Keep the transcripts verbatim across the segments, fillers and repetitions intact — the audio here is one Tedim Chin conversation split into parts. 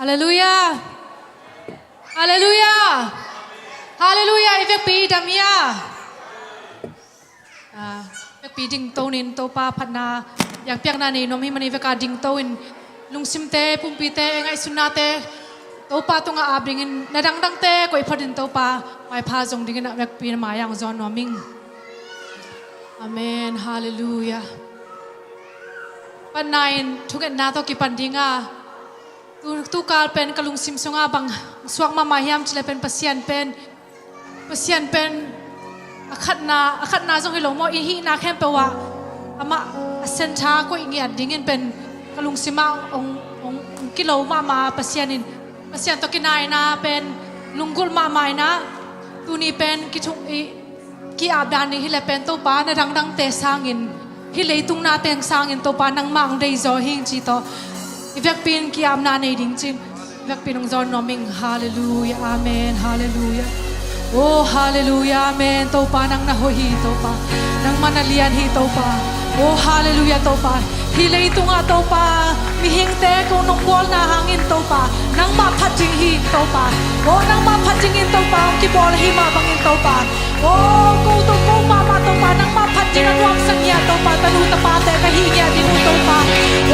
Halleluiah. Halleluiah. Halleluiah. I vekpi i dam hia? Ah, vekpi dingto nin Topa phatna, biakpiakna nei nuam hi manin veka dingto in lungsimte, pumpite, ngaihsutnate Topa tungah ap dingin, na dangdangte koih phatin Topa maipha zong dingin a vekpi na mai-ah hong zawn nuam ing. Amen. Halleluiah. Phatna in thungetna tawh kipan dinga, tu, tukal pen ka lungsim sungah bang suak mahmah hiam cih leh pen Pasian pen, Pasian pen a khatna, a khatna zong hi lo maw, i hihna khempeuh ah amah a center koih ngiat dingin pen ka lungsim ah hong, hong, hong kilo mahmah Pasian in, Pasian tawh kinaina pen lunggulh mahmah in ah, tuni pen kithung i ki-ap dan hi leh pen Topa na dangdangte sangin, hih leitung nate sangin Topa nangmah hong deizaw hi ing ci tawh i vekpi in ki-apna nei ding cin, i vekpi in hong zawn nuam ing. Halleluiah. Amen. Halleluiah. Oh, halleluiah. Amen. Topa nang na hoih hi Topa. Nangmah na lian hi Topa. Oh, halleluiah Topa. Hih leitungah Topa, mihingte kong nong bawlna hangin Topa, nangmah phat ding hi Topa. Oh, nangmah phat dingin Topa hong kibawl ahi mah bangin Topa, oh, ko to ko mahmah Topa, nangmah phat ding a nuamsa ngiat Topa, tanu tapate ka hih ngiat ding uh Topa.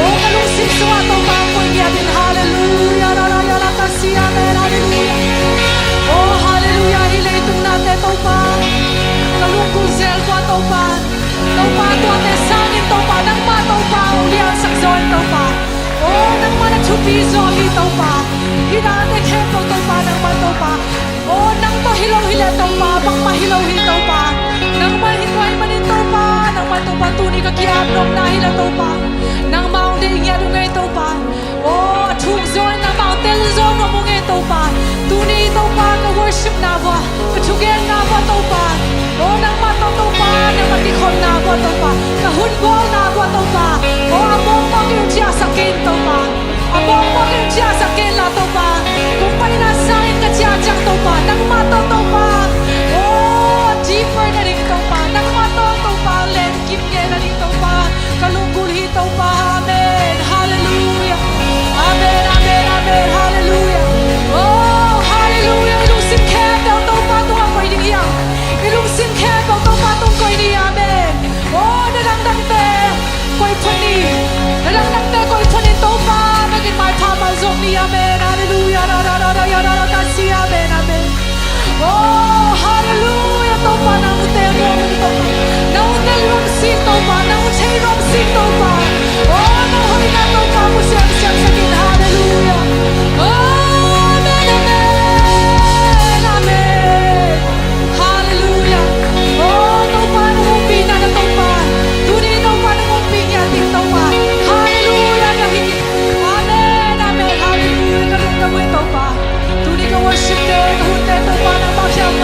Oh, ka lungsim sungah Topa hong koih ngiat ding. Halleluiah. Ra, ra, ya, ra, ka si, amen. Halleluiah. Oh, halleluiah. Hih leitung nate Topa, ka lunggulh zel tua Topa, Topa tuate sangin Topa, nangmah Topa hong liansak zaw in Topa. Oh, nangmah na thupi zaw hi Topa. Hih dante khempeuh Topa, nangmah Topa. Oh, nang tawh hi lo hi leh Topa, bangmah hi lo hi Topa. Nangmah hi tua ahih manin Topa, nangmah Topa tuni ka ki-ap nopna hi leh Topa, nangmah hong deih ngiat uh ngei Topa. Oh, a thuk zaw in nangmah hong tel zaw nuam uh ngei Topa. Tuni Topa ka worshipna vua, ka thugenna vua Topa. Oh, nangmah tawh Topa, nangmah kikhopna vua Topa, ka hun bawlna vua Topa. Oh, a mawkmawk in hong ciahsak kei in Topa. A mawkmawk in hong ciahsak kei in la Topa. Kong paina sangin ka ciah ciang Topa, nangmah tawh Topa, oh, deeper na ding Topa, nangmah tawh Topa len kim ngei na ding Topa, ka lunggulh hi Topa. Amen. Halleluiah. Amen, amen, amen. Halleluiah. Oh, halleluiah. I lungsim khempeuh Topa tungah koih ding hi hang. I lungsim khempeuh Topa tung koih ni. Amen. Oh, na dangdangte koih phot ni. Na dangdangte koih phot ni Topa, nang in maipha malzawk ni. Amen. Halleluiah. Ra, ra, ra, ra, ya, ra, ra, ka si. Amen, amen. Oh, halleluiah. Topa, nang hong teel nuam ung Topa. Nang hong tel nuam sing Topa. Nang hong thei nuam sing Topa. Oh, nang hoihna Topa, mu siamsiam sak in. Halleluiah. Oh, amen, amen, amen. Halleluiah. Oh, Topa, nang hong pina na Topa. Tuni Topa, nang hong pi ngiat ding Topa. Halleluiah, ka hi. Amen, amen. Halleluiah, ka lungdam uh hi Topa. Tuni ka worship te, ka hunte Topa, nangmah kiang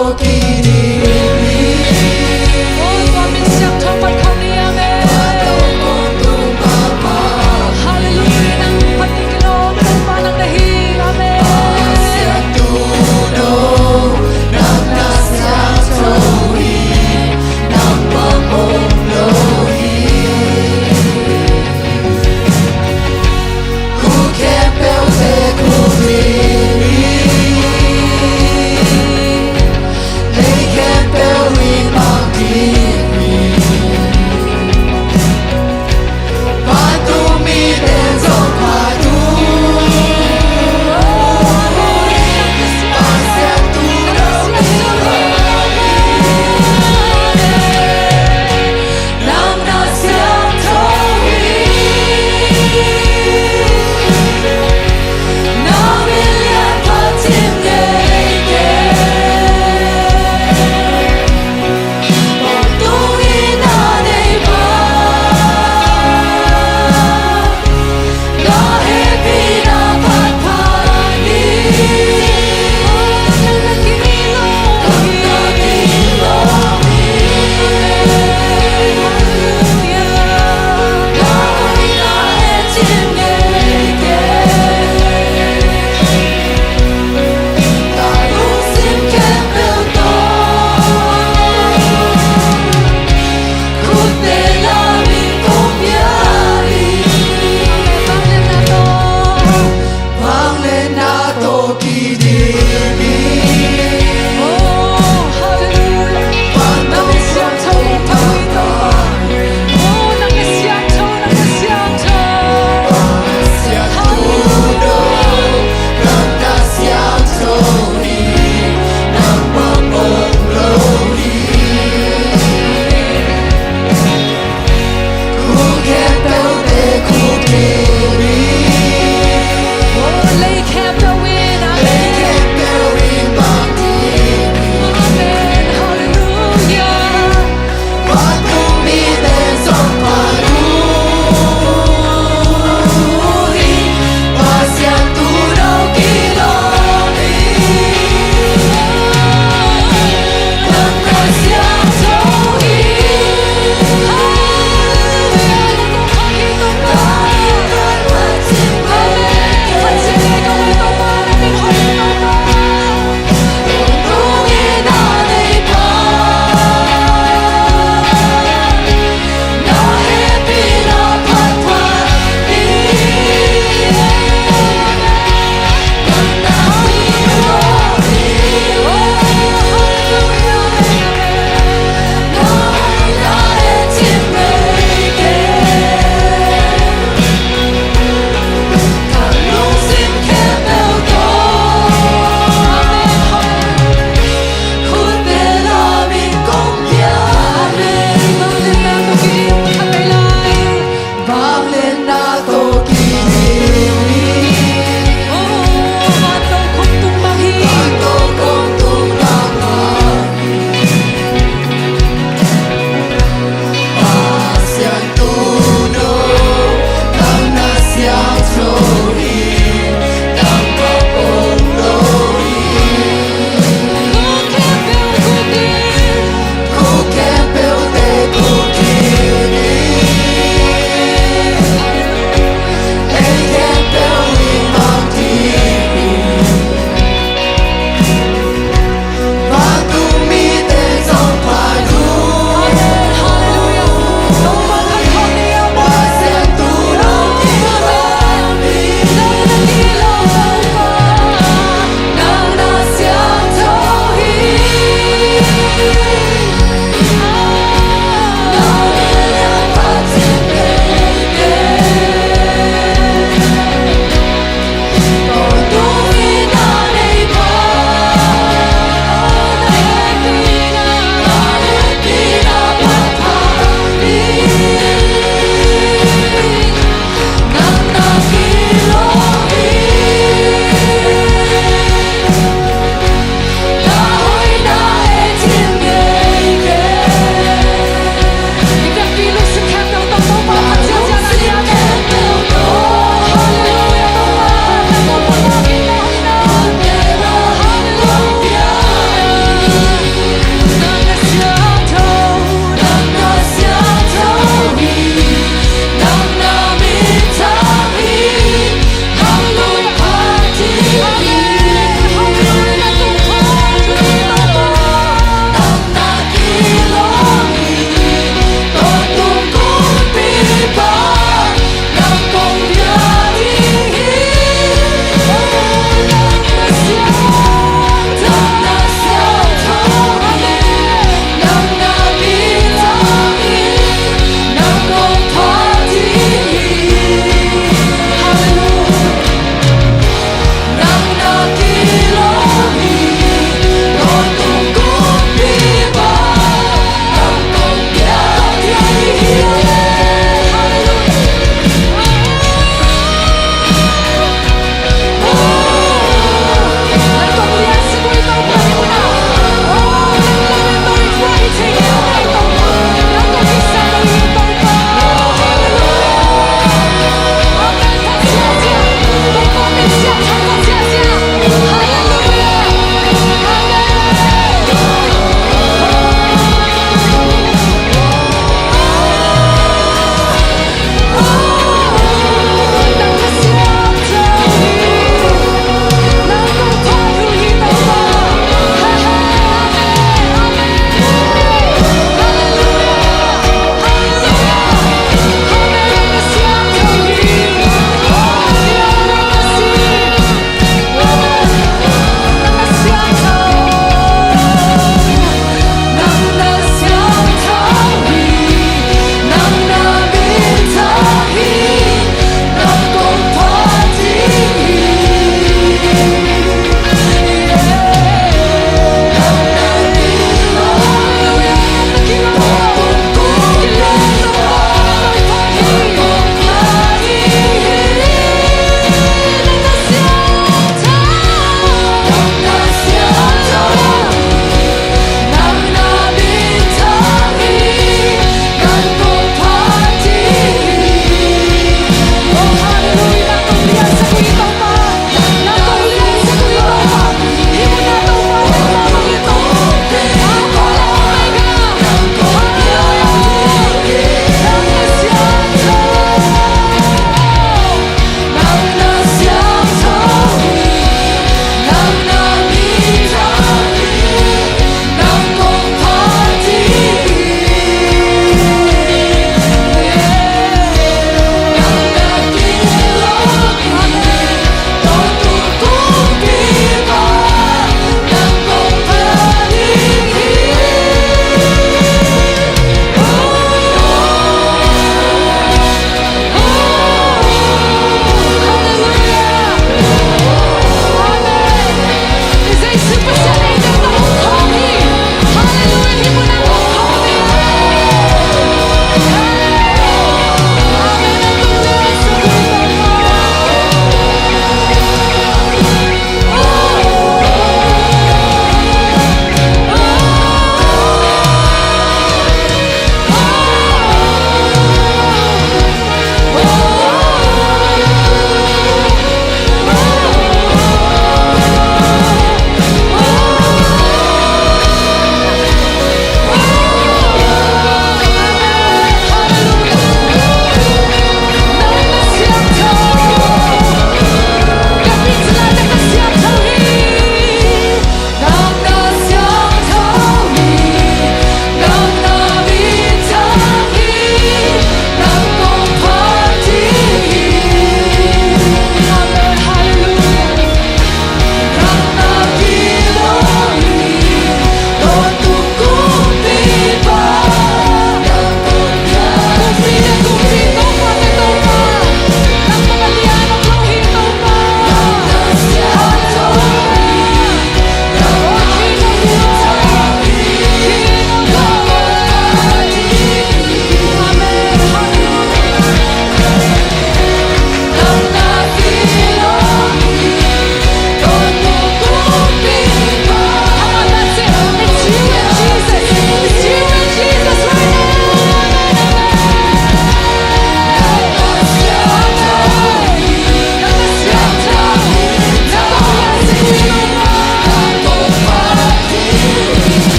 Oh, tua min siangtho pan khawm ni. Amen. Halleluiah, nang pan ding kilawm, Topa nang na hi. Amen.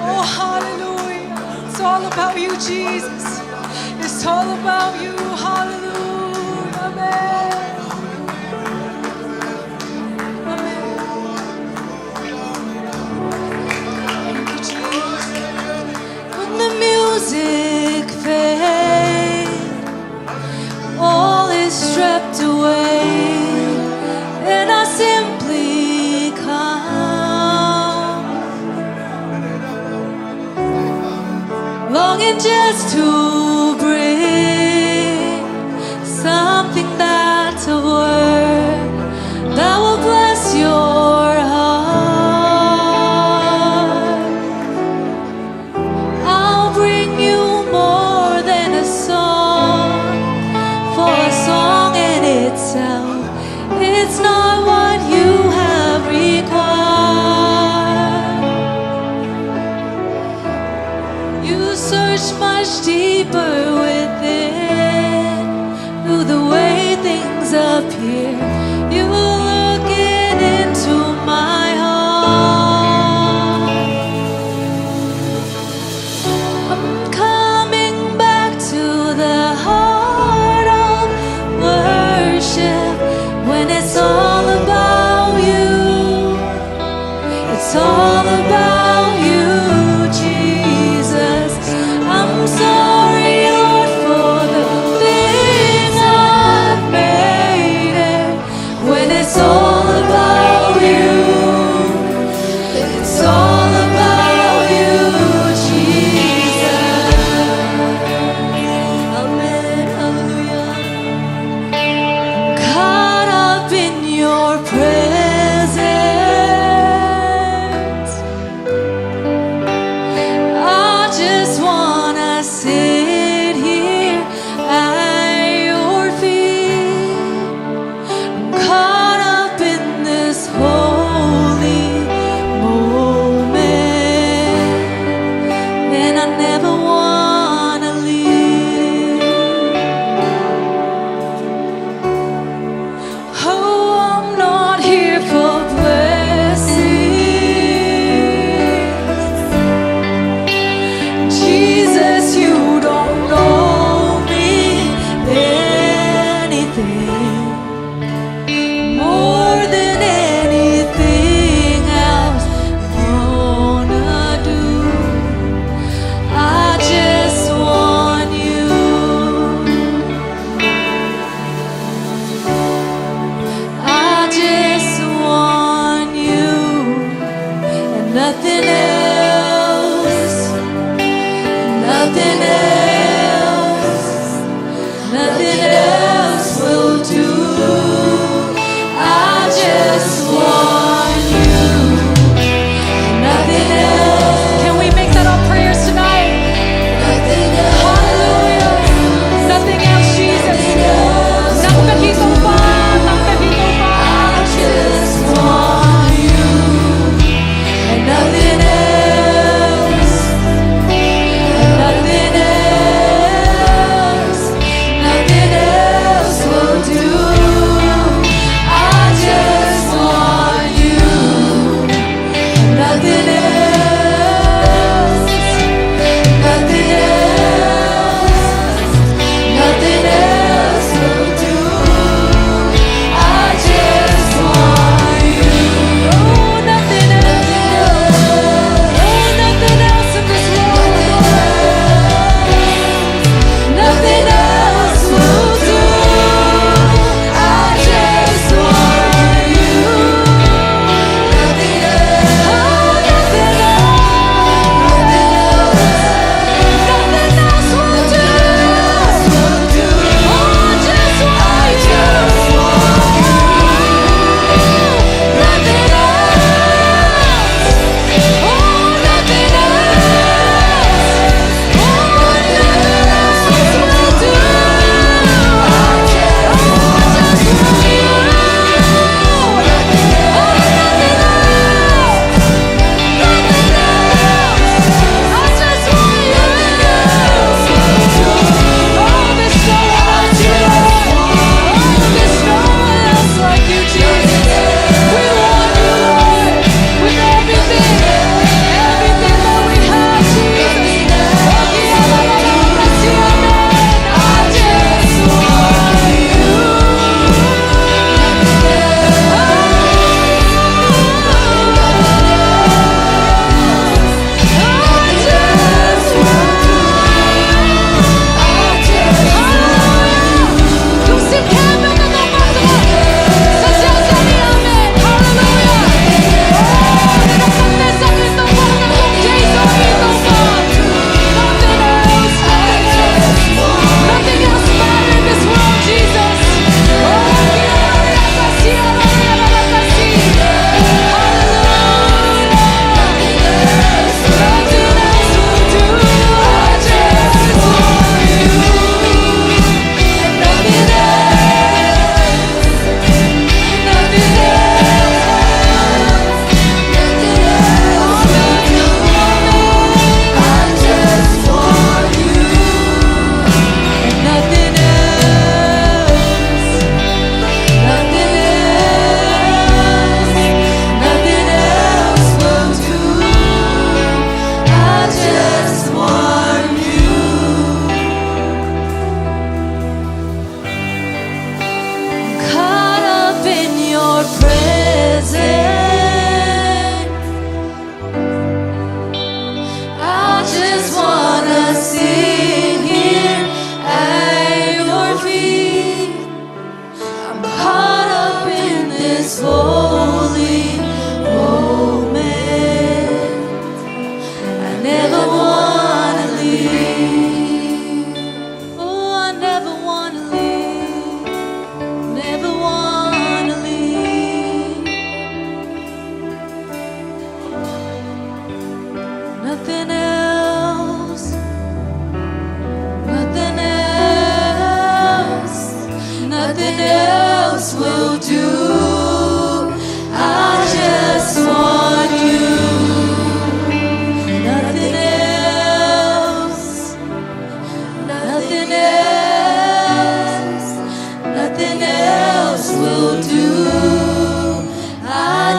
Oh, hallelujah. It's all about you, Jesus. It's all about you. Hallelujah. Amen. Amen. Thank you, Jesus. When the music fades, all is stripped away, and I simply come, longing just to bring something that's a word that will bless your heart. I'll bring you more than a song, for a song in itself, it's not what you have required. You search much deeper within. Through the way things appear, you're looking into my heart. I'm coming back to the heart of worship when it's all about you. It's all about you, Jesus. I'm sorry, Lord, for the things I've made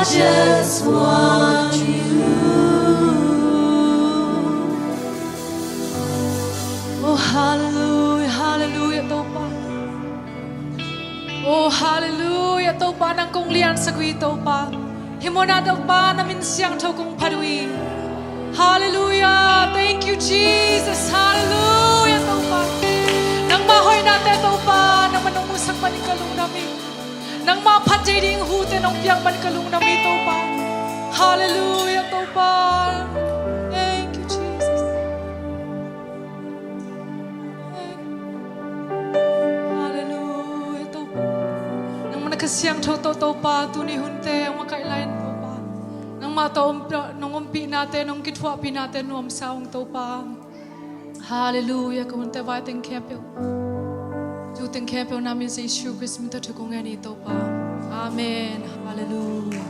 Just want you. Oh, hallelujah, hallelujah, Topa. Oh, hallelujah, Topa, nang kong liansak uh hi, Topa. Hih munah, Topa, na min siangtho kong phat uh hi. Hallelujah, thank you, Jesus. Hallelujah, Topa. Nangmah hoihnate, Topa, nangmah nong musak manin ka lungdam hi. Nangmah phat thei ding hute nong piak man ka lungdam hi, Topa. Hallelujah, Topa. Thank you, Jesus. Hallelujah, Topa. Nangmah na Kha Siangtho tawh, Topa, tuni hunte hong makaih lai-in, Topa, nangmah tawh om, nong ompihnate, nong kithuahpihnate nuamsa ung, Topa. Hallelujah. Ka hunte vai teng khempeuh, thu teng khempeuh na min Jesu Khrist min tawh thu kong ngen hi, Topa. Amen. Hallelujah.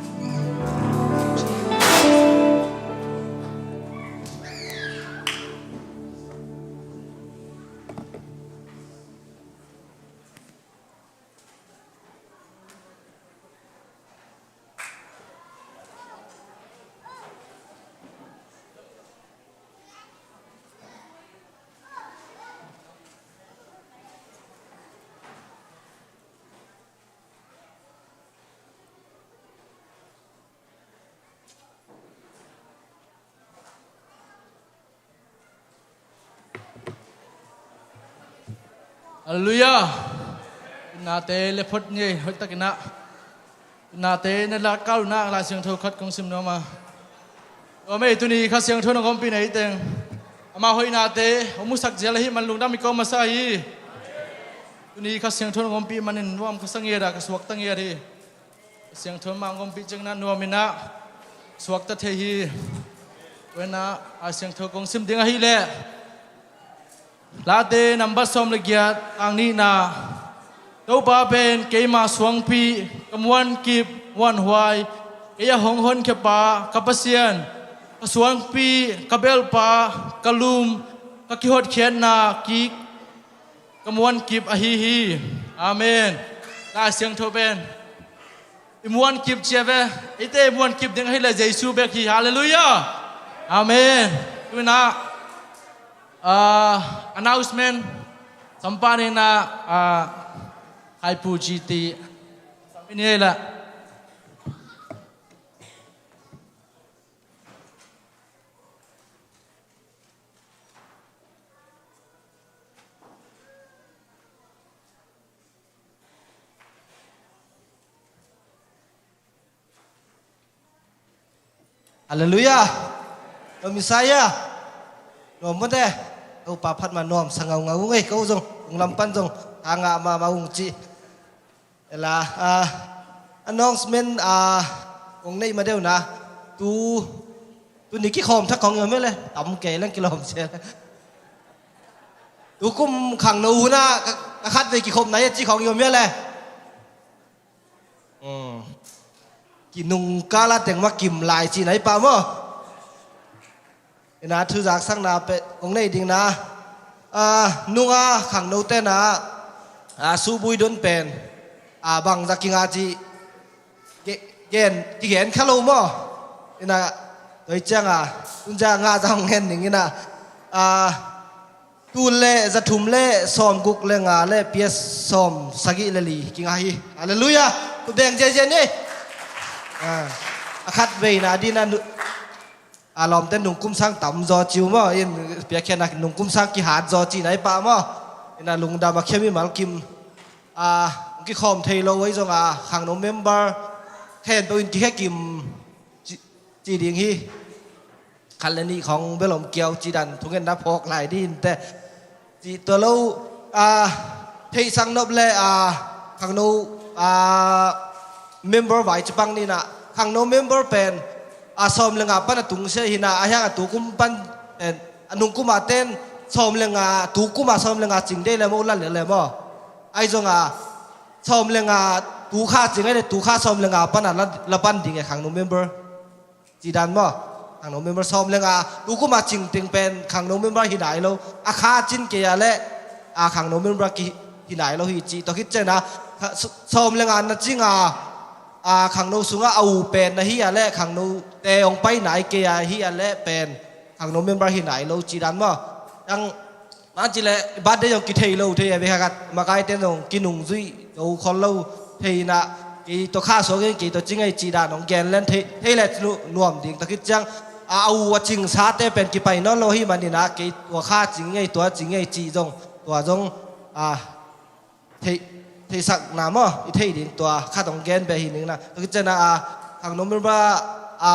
Hallelujah. Nate le phot ni ei, hoihtakin ah. Nate na la kal na Lai Siangtho khat kong sim nuam a. Tua mei tuni Kha Siangtho nong ompih na hi teng, ama hoihnate hong musak zial ahih man lungdam i ko masa hi. Tuni Kha Siangtho nong ompih manin nuam ka sa ngiat a, ka suakta ngiat hi. Siangtho mah hong ompih ciangin ah nuam in ah suakta thei hi. Tua in ah a Siangtho kong sim ding ahih leh, Late number sawm le giat, tang nihna. Topa pen keima suangpi, ka muankip muanhuai, kei a hong honkhia pa, ka Pasian, ka suangpi, ka belhpa, ka lum, ka kihotkhiatna kik, ka muankip ahi hi. Amen. Lai Siangtho pen i muankip ci a ve, eite i muankip ding ahih leh Jesu bek hi. Hallelujah. Amen. Tu in ah, ah, announcement, sampan in ah, ah, Khaipu G T, sampan in ah. Hallelujah. Nuam i sa hia? Nuam mawk e. Topa phat mah nuamsa ngaungau ung ei, ko zong hong lam pan zong tha ngah mahmah ung ci. Ela, ah, announcement, ah, kong neih ma deuh na. Tu, tuni kikhawm thak khawng i om hia le? Tam kei leng kilawm sia. Tu kum khangno hun ah ka, ka khatvei kikhopna hi a ci khawng i om hia le? Hmm. Kinungkal a teng mah kim lai cihna hi pah maw? Ina thu zaksakna peuh kong nei ding na. Ah, nunga khangnote na, ah, subui don pen, ah, bangzah kinga cih ge-, gen, kigen kha lo maw? Ina, tua hi cianga, tunzia nga zah hong ngen ding ina. Ah, tul le za thum le sawm guk le nga le pias sawm sagih le li kinga hi. Halleluiah. Khut beng ziahziah ni. Ah, a khat veina dina nu-, a lawmte nungkum sang tam zaw ci uh maw? In piakkhiatna nungkum sang kihat zaw cihna hi pah maw? Ina lungdam a khia mimal kim. Ah, kikhawm thei lo ahi zonga khangno member khempeuh in kikhia kim ci, ci ding hi. Khat le nih khawng bel om kiau cih dan thungetna phawk lai ding hi inteh. Cih tua lo, ah, theihsak nop le, ah, khangno, ah, member vai ci pang ni na. Khangno member pen, ah, sawm le nga pan a tungsia hi na, a hiang a tukum pan pen, a nungkum a ten sawm le nga, tukum a sawm le nga cing dei le maw, u la le le maw? Ahi zonga sawm le nga tukha cing ahi le tukha sawm le nga pan a la, la pan ding e khangno member. Cih dan maw? Khangno member sawm le nga, tukum a cing teng pen khangno member hi nai lo. A kha cin kei a le, a khangno member ki hi nai lo hi cih tawh khit ciangin a, kha, s-, sawm le nga na cing a, a, khangno sungah a u pen na hi a leh khangnote hong pai nai kei a hi a leh pen khangno member hi nai lo ci dan maw? Dang man ci leh birthday zong kithei lo thei a, bia khat makaite zong kinungzuih zo khol lo thei inah, kei tawh kha suak in kei tawh ci ngei ci dan hong gen len thei, thei leh nuam ding. Tua khit ciang a, a u a cingsate pen kipai nawn lo hi maninah kei tua kha ci ngei, tua ci ngei cih zong, tua zong a, thei, theihsakna maw i thei ding, tua khat hong gen beh hi ning na. Tua khit ciang a, a khangno member a,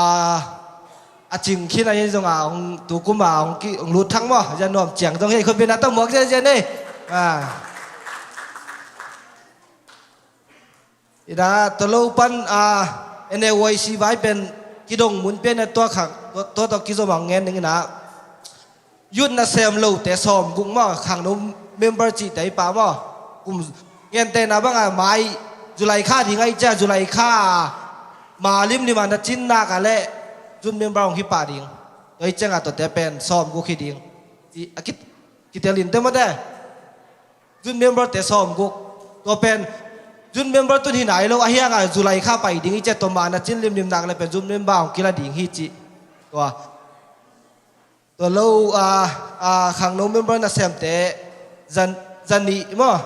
a cing khin a hi zong a, hong tukum a hong ki, hong lut thang maw, zia nuam ciang zong hi khut bia na tawh muak zianzian ei. A, ina tua lo pan a, N A Y C vai pen kidong mun pian a tua khang, tua, tua tawh kizom a hong gen ning inah. Youth nasem lote sawmguk maw, khangno member cihte i pa maw. Kum gentehna bangah mai July kha ding ahi cia, July kha ma limlim a na cin nak a leh youth member hong hi pah ding. Tua hi ciangah tuate pen sawmguk hi ding. I, a kit, kitel in te mawte. Youth member te sawmguk. Tua pen youth member tun hi nai lo, a hiangah July kha pai ding hi cia, tua ma na cin limlim nak leh pen youth member hong kila ding hi ci. Tua. Tua lo, a, a, khangno member nasemte zan, zanih maw?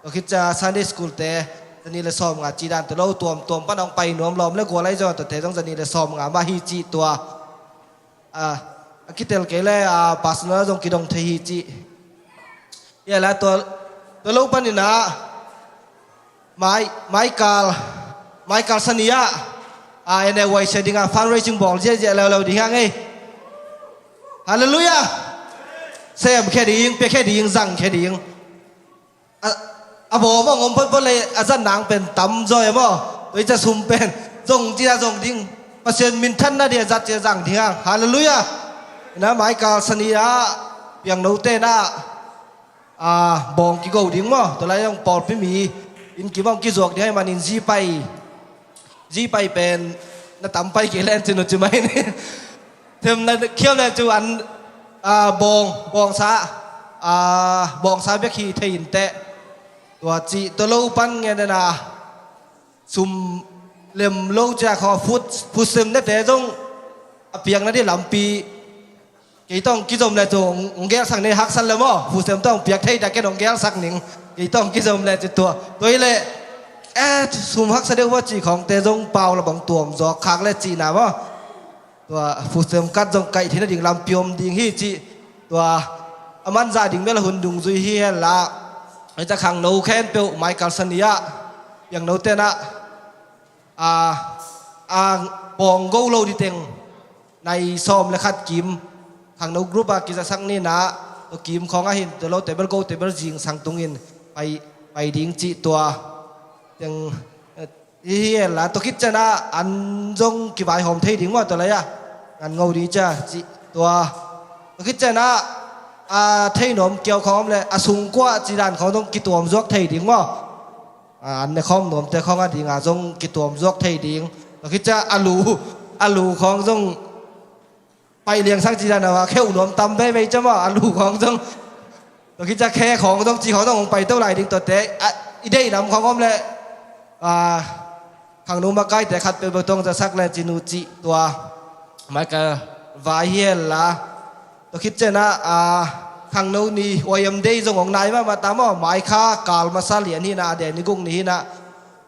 Tua khit cia Sunday school te zanih le sawmnga ci dan tua lo, tuamtuam pan hong pai nuam lawm le gual ahi zong tuate zong zanih le sawmnga mah hi cih tua. A, a kitel kei le, a, personal zong kidong thei hi cih. Ia la tua, tua lo paninah Mai, Michael, Michael Sania, a, N A Y C dingah fundraising bawl ziahziah leuleu ding hiang ei. Halleluiah. Sem khia ding, pia khia ding, zang khia ding. A, a bawm a ngom photphot le a zat nang pen tam zaw e maw? Tua i ca sum pen zong cia zong ding. Pasian minthanna dia zat cia zang ding hiang. Halleluiah. Ina Michael Sania, piangnote na a, bawng kigo ding maw? Tua lai zong pawlpi mi inn kim hong kizuak ding ahih manin zi pai, zi pai pen na tam pai kei len cin uh ci mai ni. Themna khiam len cu an, a, bawng, bawngsa, a, bawngsa bek hi thei in teh. Tua cih tua lo pan ngen dena sum lem lo cia khaw fut, futsem nete zong a piakna di lampi kei tawh kizom le cu hong gelsak ni, haksan le maw? Futsem tawh hong piak thei ta ken hong gelsak ning. Kei tawh kizom le cu tua. Tua hi le, eh, sum haksa deuh hua cih khawngte zong pau la bang tuam zawk khak le cihna maw? Tua futsem kat zong kaih theihna ding lampi om ding hi cih. Tua a manzah ding bel a hun dungzui hi hen la. Ei ta khangno khempeuh Michael Sania piangno tenah a, a pawng go lo diteng nai sawm le khat kim khangno group a kizasak ninah tua kim khawngah hin tua lo table go table zing sang tungin pai, pai ding cih tua. Teng, eh, hi hi hen la tua khit cianah an zong kivaihawm thei ding maw tua lai-ah ngan ngo ding cia cih tua. Tua khit cianah a theihnawm kiau khawng om le a sungkuah cih dan khawng zong kituam zuak thei ding maw? A, an ne khawm nuamte khawng a dinga zong kituam zuak thei ding. Tua khit cia a lu, a lu khawng zong paih liangsak ci dan a kheuh nuam tam veivei cia maw, a lu khawng zong. Tua khit cia khe khawng zong ci khawng zong hong paito lai ding tuate, a, i deih nam khawng om le, a, khangno makaite khat peuhpeuh tawh hong zasak le cin uh cih tua. Michael vai hi hen la. Tua khit cianah, a, khangno ni Y M Day zong hong nai mahmah ta maw, mai kha kal masa lian hinah, a den ni guk ni hinah.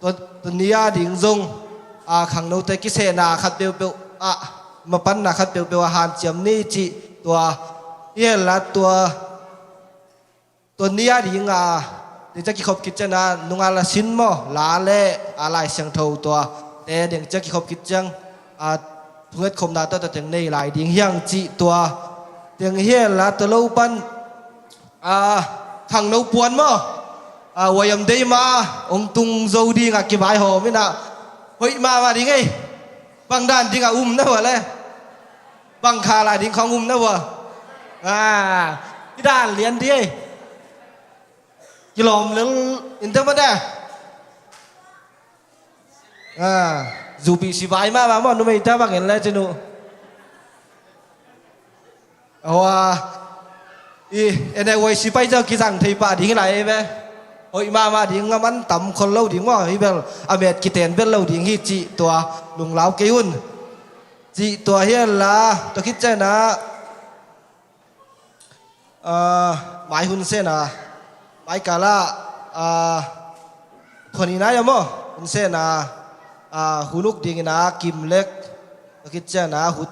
Tua, tua ni a ding zong, a, khangnote kisehna khat peuhpeuh, a, mapanna khat peuhpeuh a hanciam ni cih tua. Hi hen la tua, tua ni a ding a, ding cia kikhop khit ciang a, nunga la sin maw, la le, a, Lai Siangtho tua te ding cia kikhop khit ciang, a, thungetkhopna tawh teng nei lai ding hiang cih tua. Teng hi hen la tua lo pan, a, khangno puan maw, a, Y M Day ma hong tung zo ding a kivaihawm inah, hoih mahmah ding ei. Bang dan ding a um na hua le. Bang kha lai ding khawng um na hua. A, i dan lian di ei. Kilawm lel in teng mate. A, zupi sivai mahmah maw, numei ta bangin le cinu. Awa, i, N A Y C pai ciang kizang thei pah ding hi lai ei ve. hoih mahmah ding, a man tam khol lo ding maw, hi bel a met kiten bel lo ding hi cih tua lunglau kei un. Cih tua hi a, tua khit ciangin ah, ah, mai hun sen a, mai kal ah, ah, thuani nai a maw, hun sen a, ah, hun uk dingin ah Kim Lek, tua khit ciangin ah hun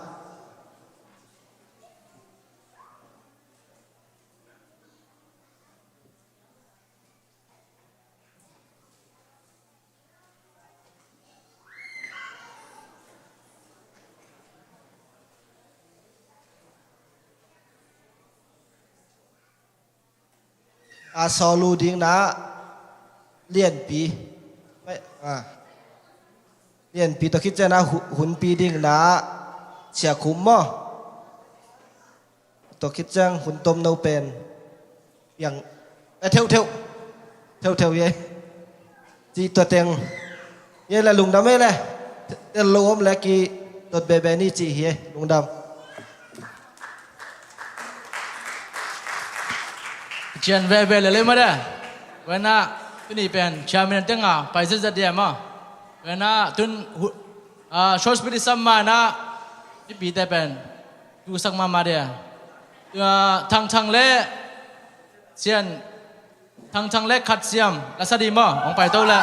a, sawlu dingin ah Lianpi. A, Lianpi, tua khit ciangin ah hu-, hunpi dingin ah Sia Khum maw. Tua khit ciang hun tomno pen piang, eh, Theuh, Theuh. Theuh, Theuh hi e. Cih tua teng hi e le, lungdam hi e le. Tel lo om le ki dot bebe ni cih hi e, lungdam. Cian veve le le ma de. Tua in ah tuni pen chairman teng a pai zetzet ding a maw. Tua in ah tun hu-, ah, short speech i sam ma in ah mipite pen tusak mahmah ding a. Tua Thang Thang le Sian, Thang Thang le Khat Siam, la sa ding maw, hong paito le.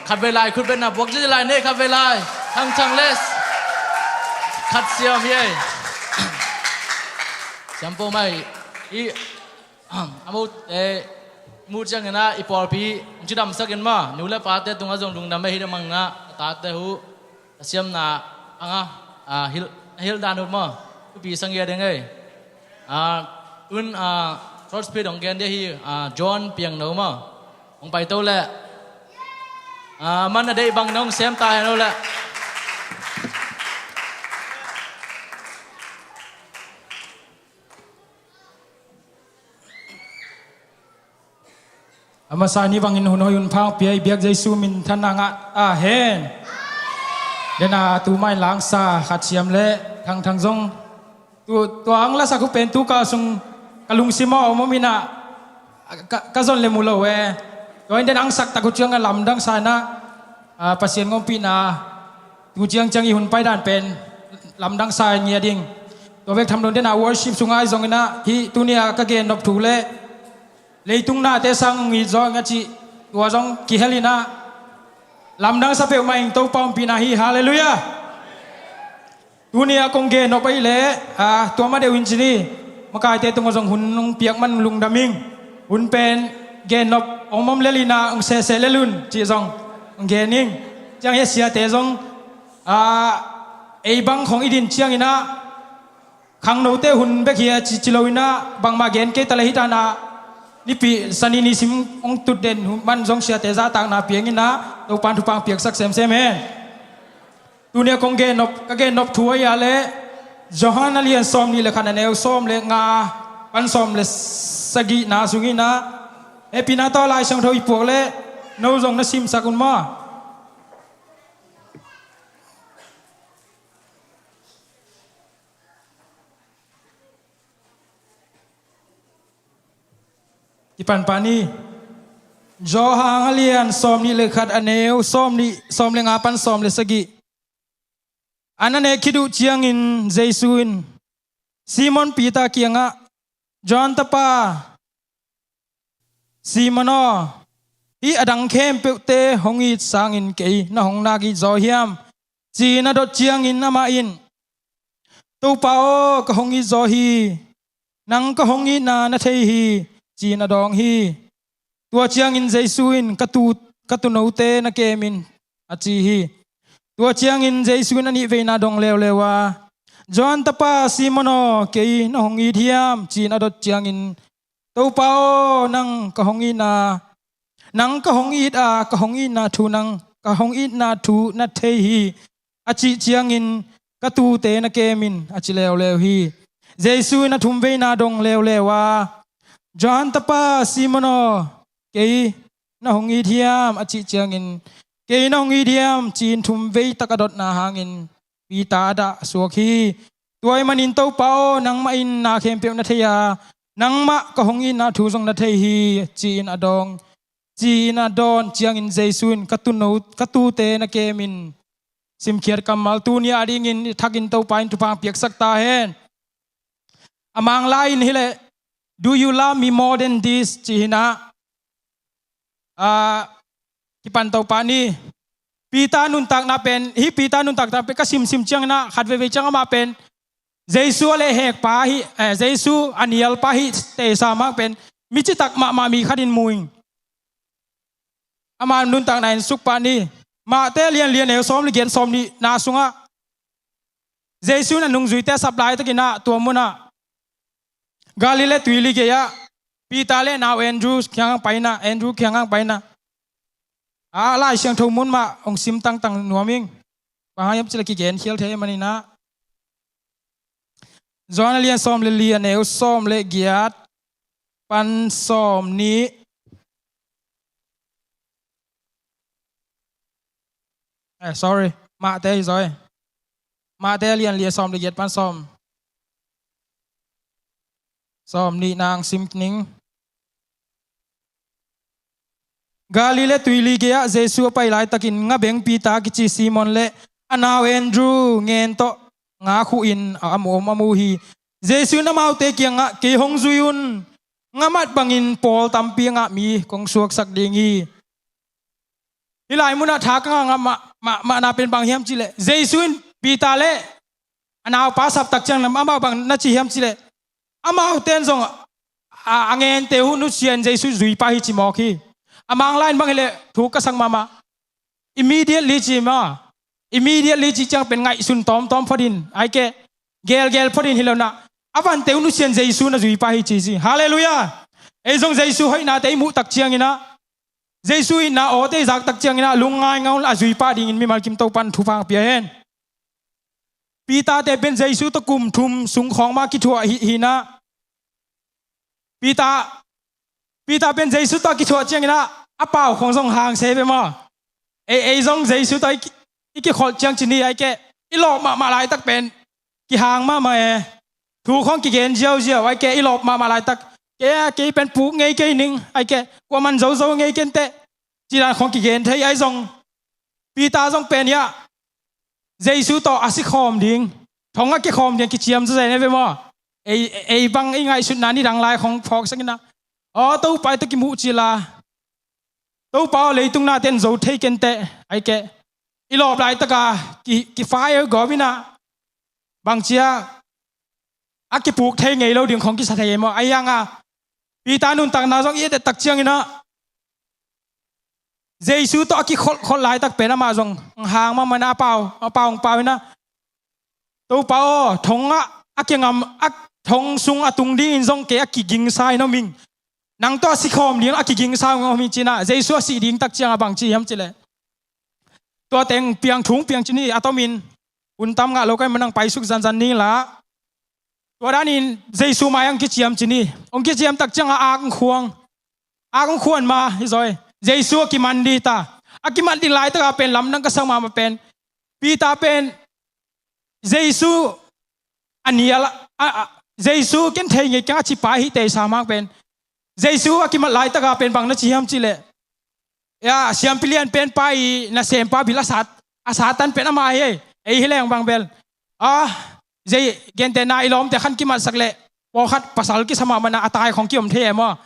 Khatvei lai khut betna buak zia lai nei, khatvei lai. Thangthang le khat siam hi ei. Siam po mai. I, a mo, eh, mu ciangin ah i pawlpi hong cidamsak in maw. Nu le pate tungah zong lungdam ei hi ding mang in ah, a tate uh a siamna ang a, a, hilh, a hilh dan uh maw. Thupi sa ngiat ding ei. A, un, a, short speech hong gen ding hi, a, John Piangno maw. Hong pai to leh. A, man a deih bangin hong sem ta hen aw leh. A masa ni bangin hun hoi hun pha hong pia i biak Jesu minthanna ngah ta hen. Dena tu mai langsa khat siam le Thangthang zong. Tu, tua ang lasak uh pen tu ka sung ka lungsim aw om om in ah ka, ka zon le mu lo e. Tua in den ang sak tak uh ciang a lamdang sa in ah, a, Pasian ngawmpihna tu ciangciang i hun paidan pen lamdang sa ngiat ding. Tua bek tham lo in den a worship sungah i zong in ah hih tuni a ka gennop thu le leitung nate sang hong it zaw ing a cih tua zong kihel in ah lamdang sa peuhmah ing. Topa ompihna hi. Halleluiah. Tuni a kong gennop ahih leh, a, tua ma deuh in ci ni. Makaite tungah zong hun hong piak man lungdam ing. Hun pen gennop om om lel in ah hong sehseh lel un cih zong hong gen ing. Ciang hi a siate zong, a, ei bang khong i din ciangin ah khangnote hun bek hi a ci, ci lo in ah bangmah gen kei ta leh hih tan ah Nipi Sani ni sim hong tut den hun man zong siate zahtakna piang in ah Topan thupha hong piaksak semsem hen. Tuni a kong gennop, ka gennop thu ahih leh Johan a lian sawm nih le khat a neu sawm le nga pan sawm le sagihna sung in ah hehpihna tawh Lai Siangtho i puak leh no zong na simsak un maw. Kipan pah ni. Johan a lian sawm nih le khat a neu sawm nih, sawm le nga pan sawm le sagih. An a nek khit uh ciangin Jesu in Simon Peter kiangah, Johan tapa Simon aw, hih a dang khempeuhte hong it sangin kei na hong nak it zaw hiam? Ci-in a dot ciangin amah in, Topa aw, ka hong it zaw hi. Nang ka hong itna na thei hi, ci-in a dawng hi. Tua ciangin Jesu in, ka tu, ka tuunote na kem in, a ci hi. Tua ciangin Jesu in a nihveina dong leuleu a, Johan tapa Simon aw, kei na hong it hiam? Ci-in a dot ciangin, Topa aw, nang ka hong itna, nang ka hong it a, ka hong itna thu nang, ka hong itna thu na thei hi, a cih ciangin, ka tuute na kem in, a ci leuleu hi. Jesu in a thumveina dong leuleu a, Johan tapa Simon aw, kei na hong it hiam? A cih ciangin, kei na hong it hiam? Ci-in thumvei tak a dotna hangin Peter a dah a suak hi. Tua ahih manin, Topa aw, nangmah in na khempeuh na thei a, nangmah ka hong itna thu zong na thei hi, ci-in a dawng, ci-in a dawn ciangin Jesu in, ka tuuno, ka tuute na kem in. Simkhiat kammal. Tuni a dingin i thakin Topa in thupha hong piaksak ta hen. A Manglai in hi leh, Do you love me more than this? Ci hi in ah, a, kipan to pah ni. Peter nuntakna pen, hih Peter nuntakna pen ka simsim ciangin ah, khat veivei ciang amah pen Jesu a lehhekpa hi, eh, Jesu a nialpa hi tei sa mah pen, mi citak mahmah mi khat in mu ing. Ama nuntakna en suk pah ni. Mate lian li a neu sawm le giat, sawm nihna sungah Jesu in a nungzuite a sap laitakin ah, tua munah Galilee tuili gei-ah Peter le nau Andrew kiangah pai in ah, Andrew kiangah pai in ah. A Lai Siangtho mun mah hong sim tangtang nuam ing. Bang hang hiam cih leh kigen khial thei ahih manin ah. Johan a lian sawm le li, a neu sawm le giat pan sawm nih. Eh, sorry. Mate hi zaw e. Mate a lian li, a sawm le giat pan sawm, sawm nih nang sim ning. Galilee tuili gei-ah Jesu a pai laitakin, ngabeng Peter kici Simon le a nau Andrew ngen tawh nga khuhin a mu, a mu hi. Jesu in amaute kiangah, kei hong zui un, nga mat bangin pawl tampi a ngah mi kong suaksak ding hi. Hih lai munah tha ka ngah mah, mah, mahna pen bang hiam cihleh, Jesu in Peter le a naupa saptak ciang amau bang na ci hiam cihleh, amaute in zong a, a ngente uh nusia in Jesu zui pah hi ci mawk hi. A Manglai in bang hileh thu ka sak mahmah. Immediately ci mah. Immediately ci ciang pen ngaihsun tawmtawm phot in, ahih keh gelgel phot in hi lo-in ah, a vante uh nusia in Jesu na zui pah hi ci ci. Halleluiah. Ei zong Jesu hoihnate i muh tak ciangin ah, Jesu itna awte i zak tak ciangin ah, lungngai ngawl a zui pah dingin mimal kim Topa'n thupha pia hen. Peter-te pen Jesu tawh kum thum sung khawng mah kithuah hi, hi-in ah, Peter, Peter pen Jesu tawh a kithuah ciangin ah, a pau khawng zong hang se ve maw. Ei, ei zong Jesu tawh i ki, i kikholh ciang ci ni, ahih keh i lawp mahmah laitak pen kihang mahmah e. Thu khawng kigen ziauziau, ahih keh i lawp mahmah laitak, kei a, kei pen puk ngei kei ning, ahih keh kuaman zozo ngei kei inteh, ci dan khawng kigen thei. Ahi zong Peter zong pen hiah Jesu tawh a si khawm ding, thong a kikhawm ding kiciam zazen e ve maw. Ei, ei bang i ngaihsutna nidang lai khawng phawk sak in ah, aw, Topa, ei tawh kimuh cil a, Topa aw, leitung nate in zo thei kei inteh, ahih keh i lawp laitaka ki, ki fire gawp in ah, bangci a, a kipuk thei ngei lo ding khawng kisa thei e maw. Ahi hang a, Peter nuntakna zong i et tak ciangin ah, Jesu tawh a kikholhkholh laitak pen amah zong hang mahmah in ah, a pau, a pau hong pau in ah, Topa aw, thong ah a kingam, a thong sung a tung dingin zong kei a kigingsa in om ing. Nang tawh a si khawm ding a kigingsa in om ing ci-in ah, Jesu a sih ding tak ciang a bang ci hiam cihleh, tua teng piang, thu hong piang ci ni, a tomin hun tam ngah lo ka hih manin hong paisuk zanzan ni la. Tua danin Jesu mai-ah hong kiciam ci ni. Hong kiciam tak ciang a ak hong khuang. Ak hong khuan ma hi zaw e. Jesu a kiman ding hi ta. A kiman ding laitaka pen lamdang ka sak mahmah pen, Peter pen Jesu a nial a, a, Jesu ken thei ngei keng a ci pa hi tei sa mang pen, Jesu a kimat laitaka pen bang na ci hiam cihleh, ya, siampi lian pen pa i nasempa bil a sat, a satan pen amah hi. Ei hi leng bang bel, a, zei, gentehna i lawmte khan kimatsak leh pawlkhat pasal kisa mahmah in ah, a tai khawng kiom thei e maw.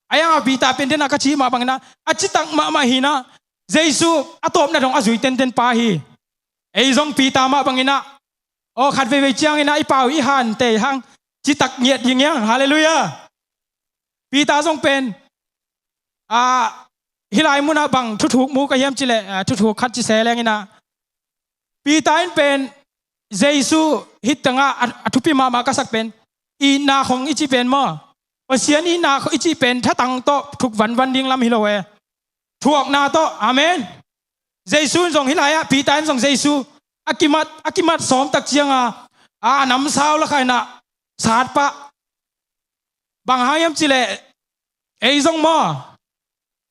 Ahi hang a Peter pen den a ka cih mah bangin ah, a citak mahmah hi-in ah, Jesu a tawpna dong a zui tenten pa hi. Ei zong Peter mah bangin ah, aw, khat veivei ciangin ah i pau i hante hang citak ngiat ding hi hang. Halleluiah. Peter zong pen, a, hih lai munah bang thuthuk mu ka hiam cihleh, a, thuthuk khat ci se leng in ah, Peter in pen Jesu hih tengah a, a thupi mahmah ka sak pen, itna khawng i cih pen maw, Pasian itna khawng i cih pen thatang tawh thuk vanvan ding lam hi lo e. Thuakna tawh. Amen. Jesu in zong hih lai-ah, Peter in zong Jesu a kimat, a kimat sawm tak ciang a, a, a namsau la kha in ah sat pah. Bang hang hiam cihleh, ei zong maw,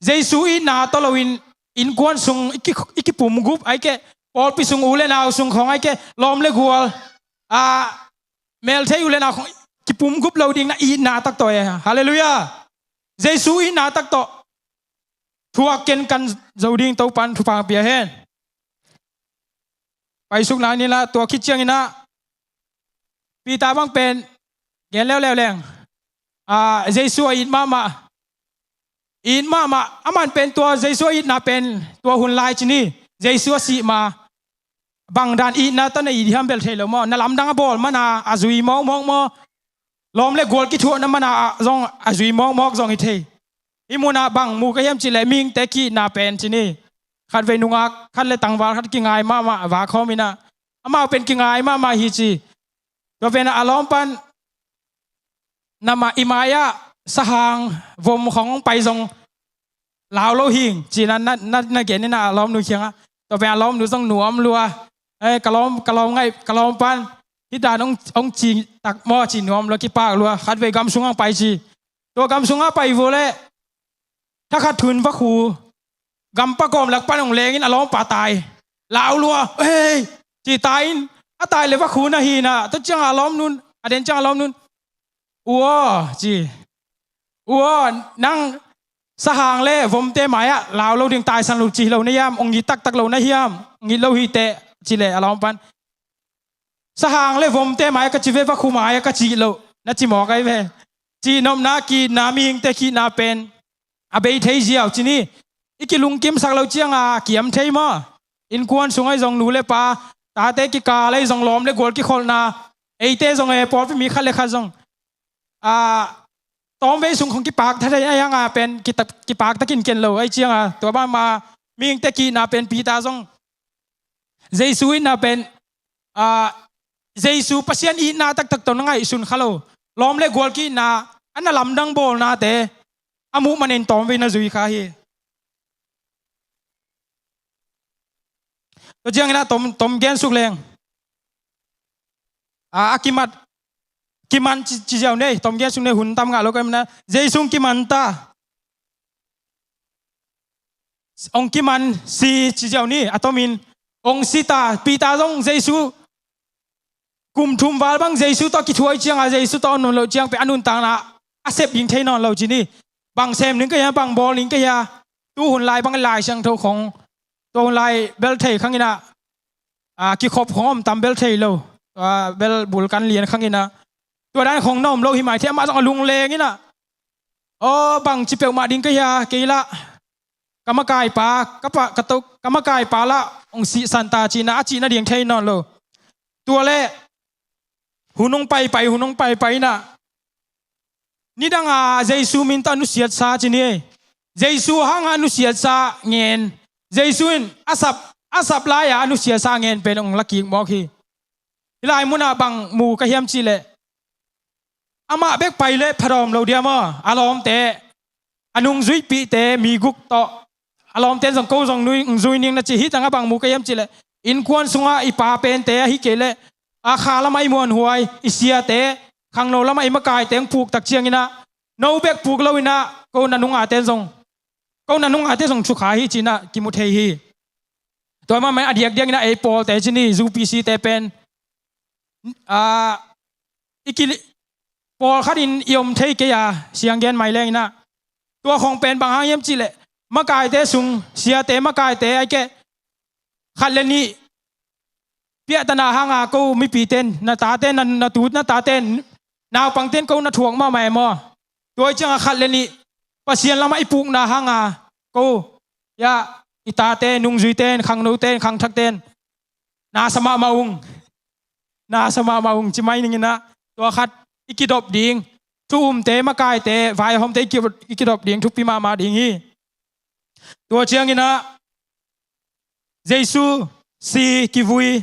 Jesu itna tawh loin innkuan sung i ki, i kipumgup, ahih keh pawlpi sung, u le nau sung khawng, ahih keh lawm le gual, a, melthei u le nau khawng kipumgup lo ding in ah itna tak tawh e. Halleluiah. Jesu itna tak tawh thuak kenkan zo ding Topa'n thupha pia hen. Paisuk nai ni la, tua khit ciangin ah Peter bang pen gen leuleu leng, a, Jesu a it mahmah, it mahmah, aman pen tua Jesu a itna pen tua hun lai ci ni, Jesu a sih ma, bang dan itna tawh na it hiam bel thei lo maw. Na lamdang a bawl man a, a zui mawkmawk maw. Lawm le gual kithuahna man a zong a zui mawkmawk zong hi thei. Hih munah bang mu ka hiam cihleh, mihingte ki-itna pen ci ni, khatvei nungak khat le tangval khat kingai mahmah, a va khawm in ah, amau pen kingai mahmah hi ci. Tua pen a lawm pan, na ma, i mai-ah sahang vom khawng hong pai zong lau lo hing ci-in ah na, na, na gen in ah a lawmnu kiangah. Tua pen a lawmnu zong nuam lua. Eh, ka lawm, ka lawm ngaih, ka lawm pan hih dan hong, hong ci tak maw ci nuam lua, kipak lua. Khatvei gam sungah hong pai ci. Tua gam sungah pai vua leh, thakhat thu-in vakhu, gampa kawm lak pan hong leng in a lawmpa tai. Lau lua, "Hei," ci, tai in, a tai leh vakhu na hi in ah, tua ciang a lawmnu'n, a den ciang a lawmnu'n, "U aw," ci, "U aw, nang sahang le vomte mai-ah lau lo ding, taisan lo ci hi lo na hiam, hong it taktak lo na hiam, hong it lo hi teh," ci leh a lawm pan, "Sahang le vomte mai-ah ka ci ve, vakhu mai-ah ka ci loh," na ci mawk ahi ve. Cihnopna, ki-itna, mihingte ki-itna pen a bei thei ziau ci ni. i kilungkimsak lo cianga kiam thei maw? Innkuan sung ahi zong, nu le pa, tate kikal ahi zong, lawm le gual kikholhna, eite zong e, pawlpi mi khat le khat zong a, tawmvei sung khong kipakta thei ahi hanga pen kita-, kipaktakin ken lo ahi cianga, tua banah mihingte ki-itna pen Peter zong Jesu itna pen, a, Jesu Pasian itna taktak tawh na ngaihsun kha lo. Lawm le gual ki-itna, a na lamdang bawlnate a muh manin tawmvei na zui kha hi. Tua ciangin a tom, tom gen suk leng. A, a kimat, kiman ci, ci ziau nei, tom gen suk nei, hun tam ngah lo ka hih manin a, Jesu hong kiman ta. Hong kiman si ci ziau ni, a tomin hong si ta, Peter zong Jesu kum thum val bang Jesu tawh a kithuah cianga Jesu tawh a om nawn loh ciang pen a nuntakna a sep ding thei nawn lo ci ni. Bang sem ding ka hia, bang bawl ding ka hia. Tu hun lai bang Lai Siangtho khong, tu hun lai bel thei khangin a, a, kikhop khong om tam bel thei lo. A, bel bul kan lian khangin a. Tua dan khong na om lo hi mai thei, amah zong a lungleng in a. Aw, bangci peuhmah ding ka hia, kei lah ka makaipa, ka pa, ka to, ka makaipa lah hong sihsan ta ci-in a, a cih nading thei nawn lo. Tua leh hun hong paipai, hun hong paipai in a, nidanga Jesu min tawh a nusiatsa ci ni. Jesu hanga a nusiatsa ngen, Jesu in a sap, a sap lai-a a nusiatsa ngen pen hong la kik mawk hi. Hih lai munah bang mu ka hiam cih leh, amah bek pai leh phadawm lo diam aw, a lawmte, a nungzuipihte mi guk tawh, a lawmte zong ko zong nui, zui ning na ci. Hih tangah bang mu ka hiam cih leh, innkuan sungah i pa pente ahi kei leh, a kha lamah i muanhuai, i siate, khangno lamah i makaite hong puk tak ciangin a, no bek puk lo in a, ko na nungate zong, ko na nungate zong thukha hi ci-in a kimu thei hi. Tua mah manin a diakdiakin a ei pawlte ci ni, U P C te pen, a, i ki, pawlkhat in i om thei kei a, siang gen mai leng in a. Tua khong pen bang hang hiam cih leh, makaite sung, siate makaite ahi kei, khat le nih piahtana hanga ko mipite in, na tate in, na, na tu, na tate in, naupangte in ko na thuak mahmah e maw. Tua hi cianga khat le nih Pasian lamah i pukna hanga ko, ya, i tate, nungzuite in, khangnote in, khangthakte in, na sa mahmah ung, na sa mahmah ung ci mai ning in a, tua khat i kidop ding, thu umte, makaite, vaihawmte i ki, i kidop ding thupi mahmah ding hi. Tua ciangin a, Jesu si kivui,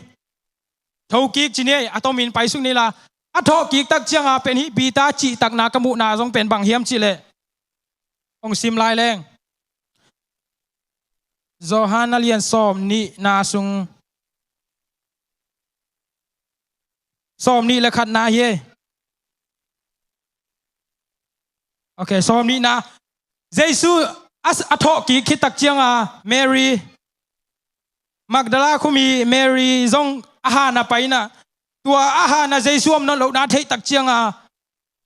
thokik ci ni, a tomin paisuk ni la, a thawhkik tak cianga pen hih Peter cihtakna ka muhna zong pen bang hiam cih leh, hong sim lai leng. Johan a lian sawmnihna sung, sawmnih le khatna hi. Ok, sawmnihna. Jesu a, a thawhkik khit tak cianga Mary, Magdala khua mi Mary zong a hana pai in a, tua a hana Jesu om nawn lohna theih tak cianga,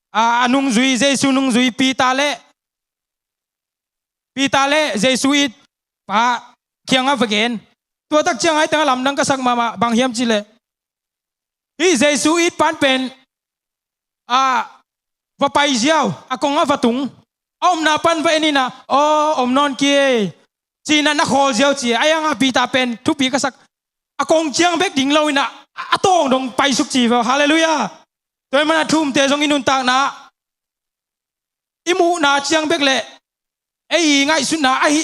a, a nungzui, Jesu nungzui Peter le, Peter le Jesu it pa kiangah va gen. Tua tak ciangah hih tengah lamdang ka sak mahmah, bang hiam cih leh, hih Jesu it pan pen, a, va pai ziau, a kongah va tung, a omna pan va en in a, aw, om nawn kei, ci-in a na khawl ziau ci. Ahi hangah Peter pen thupi ka sak, a kong ciang bek ding lo in a, a tawng dong paisuk ci ve. Halleluiah. Tua ahih manin a thu umte zong i nuntakna, i muhna ciang bek le ei i ngaihsutna ahi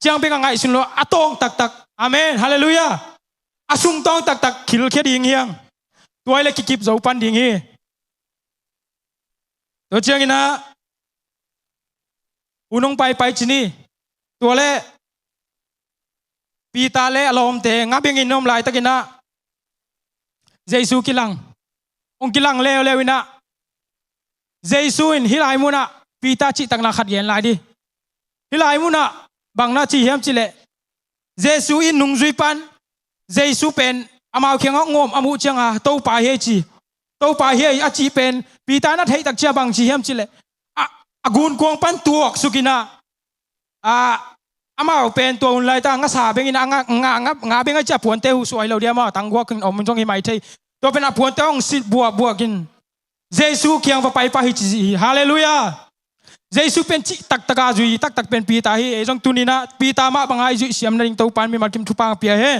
ciang bek a ngaihsun lo, a tawng taktak. Amen. Halleluiah. A sung tawng taktak khilkhia ding hi hang. Tua hi leh kikip zo pan ding hi. Tua ciangin a, hun hong paipai ci ni. Tua leh Peter le a lawmte nga bengin a om laitakin a, Jesu kilang. Hong kilang leuleu in a, Jesu in hih lai munah Peter cihtakna khat gen lai di. Hih lai munah bang na ci hiam cih leh, Jesu in nungzui pan, Jesu pen amau kiangah hong om a muh cianga, Topa hi ei ci. Topa hi ei a cih pen Peter na theih tak ciang bang ci hiam cih leh, a, a gunkuang pan tuaksuk in a, a, amau pen tua hun laitah ngasa beng in a, nga, nga, nga, nga beng a ci a puante huh suai lo diam aw, tangguak in om zong hi mai thei. Tua pen a puante hong sit buakbuak in Jesu kiang va paipah hi ci hi. Halleluiah. Jesu pen cih taktaka zui taktak pen Peter hi. Ei zong tuninah Peter mah banga i zuih siam nading Topa in mimal kim thupha pia hi.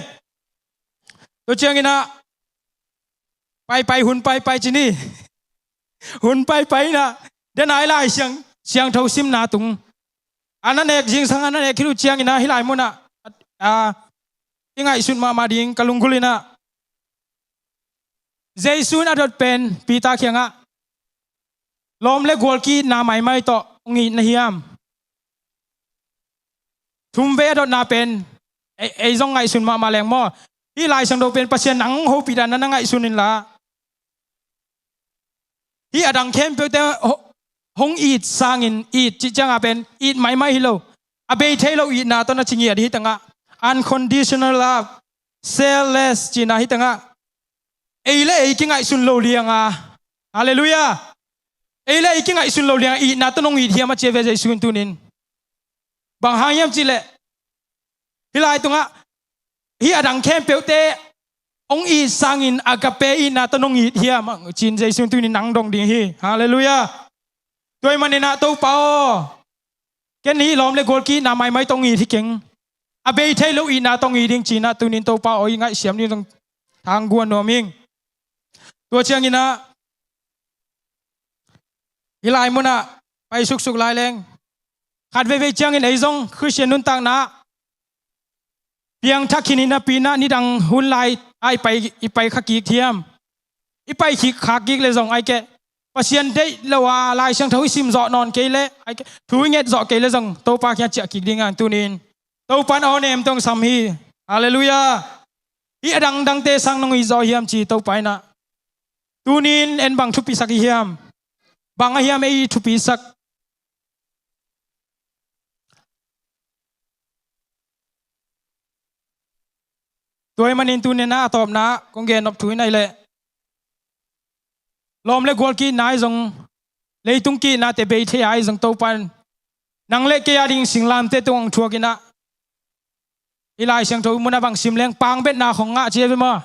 Tua cianginah paipai hun paipai ci ni. Hun paipai inah den ai lai siang siangtho simna tung a na nek zingsang a na nek khit uh cianginah hih lai munah a i ngaihsut mahmah ding ka lunggulh inah Jesu in a dot pen Peter kiangah lawm le gual ki-itna maimai tawh hong it na hiam? Thum vei a dotna pen ei, ei zong ngaihsun mahmah leng maw? Hih Lai Siangtho pen Pasian nang hong hopih dan na na ngaihsun inla hih a dang khempeuhte ho- hong it sangin it cih cianga pen it maimai hi lo. A bei thei lo itna tawh na ci ngiat hi tangah unconditional love, selfless cihna hi tangah ei le ei kingaihsun lo lianga, halleluiah, ei le ei kingaihsun lo lianga itna tawh nong it hiam a ci a ve Jesu in tunin. Bang hang hiam cihleh hih lai tungah hih a dang khempeuhte hong it sangin agape itna tawh nong it hiam a cin Jesu in tunin nang dong ding hi. Halleluiah. Tua ih maninah Topa aw, ken hih lawm le gual ki-itna maimai tawh hong it hi keng. A bei thei lo itna tawh hong it ding cinah tunin Topa aw i ngaihsiam ding zong thang guan nuam ing. Tua cianginah hih lai munah pai suksuk lai leng khat veivei ciangin ei zong Khristian nuntakna piangthak khin hi napi inah nidang hun lai a i pai, i pai kha kik thiam, i pai khik khak kik le zong ai keh Pasian deih lo a Lai Siangtho i sim zawh nawn kei le ai keh thu i nget zawh kei le zong Topa kiang ciah kik ding a tunin Topa in aw nem tong sam hi. Halleluiah. Hih a dangdangte sang nong it zawh hiam ci Topa inah tunin en bang thupisak i hiam? Bang a hiam ei i thupisak? Tua ih manin tunina a tawpna kong gen nop thu in ai leh lawm le gual ki-itna i zong leitung ki-itnate bei thei a i zong Topa in nang le kei a ding singlamteh tung hong thuak inah i Lai Siangtho i munah bang sim leng pangbetna khong ngah ci a ve maw?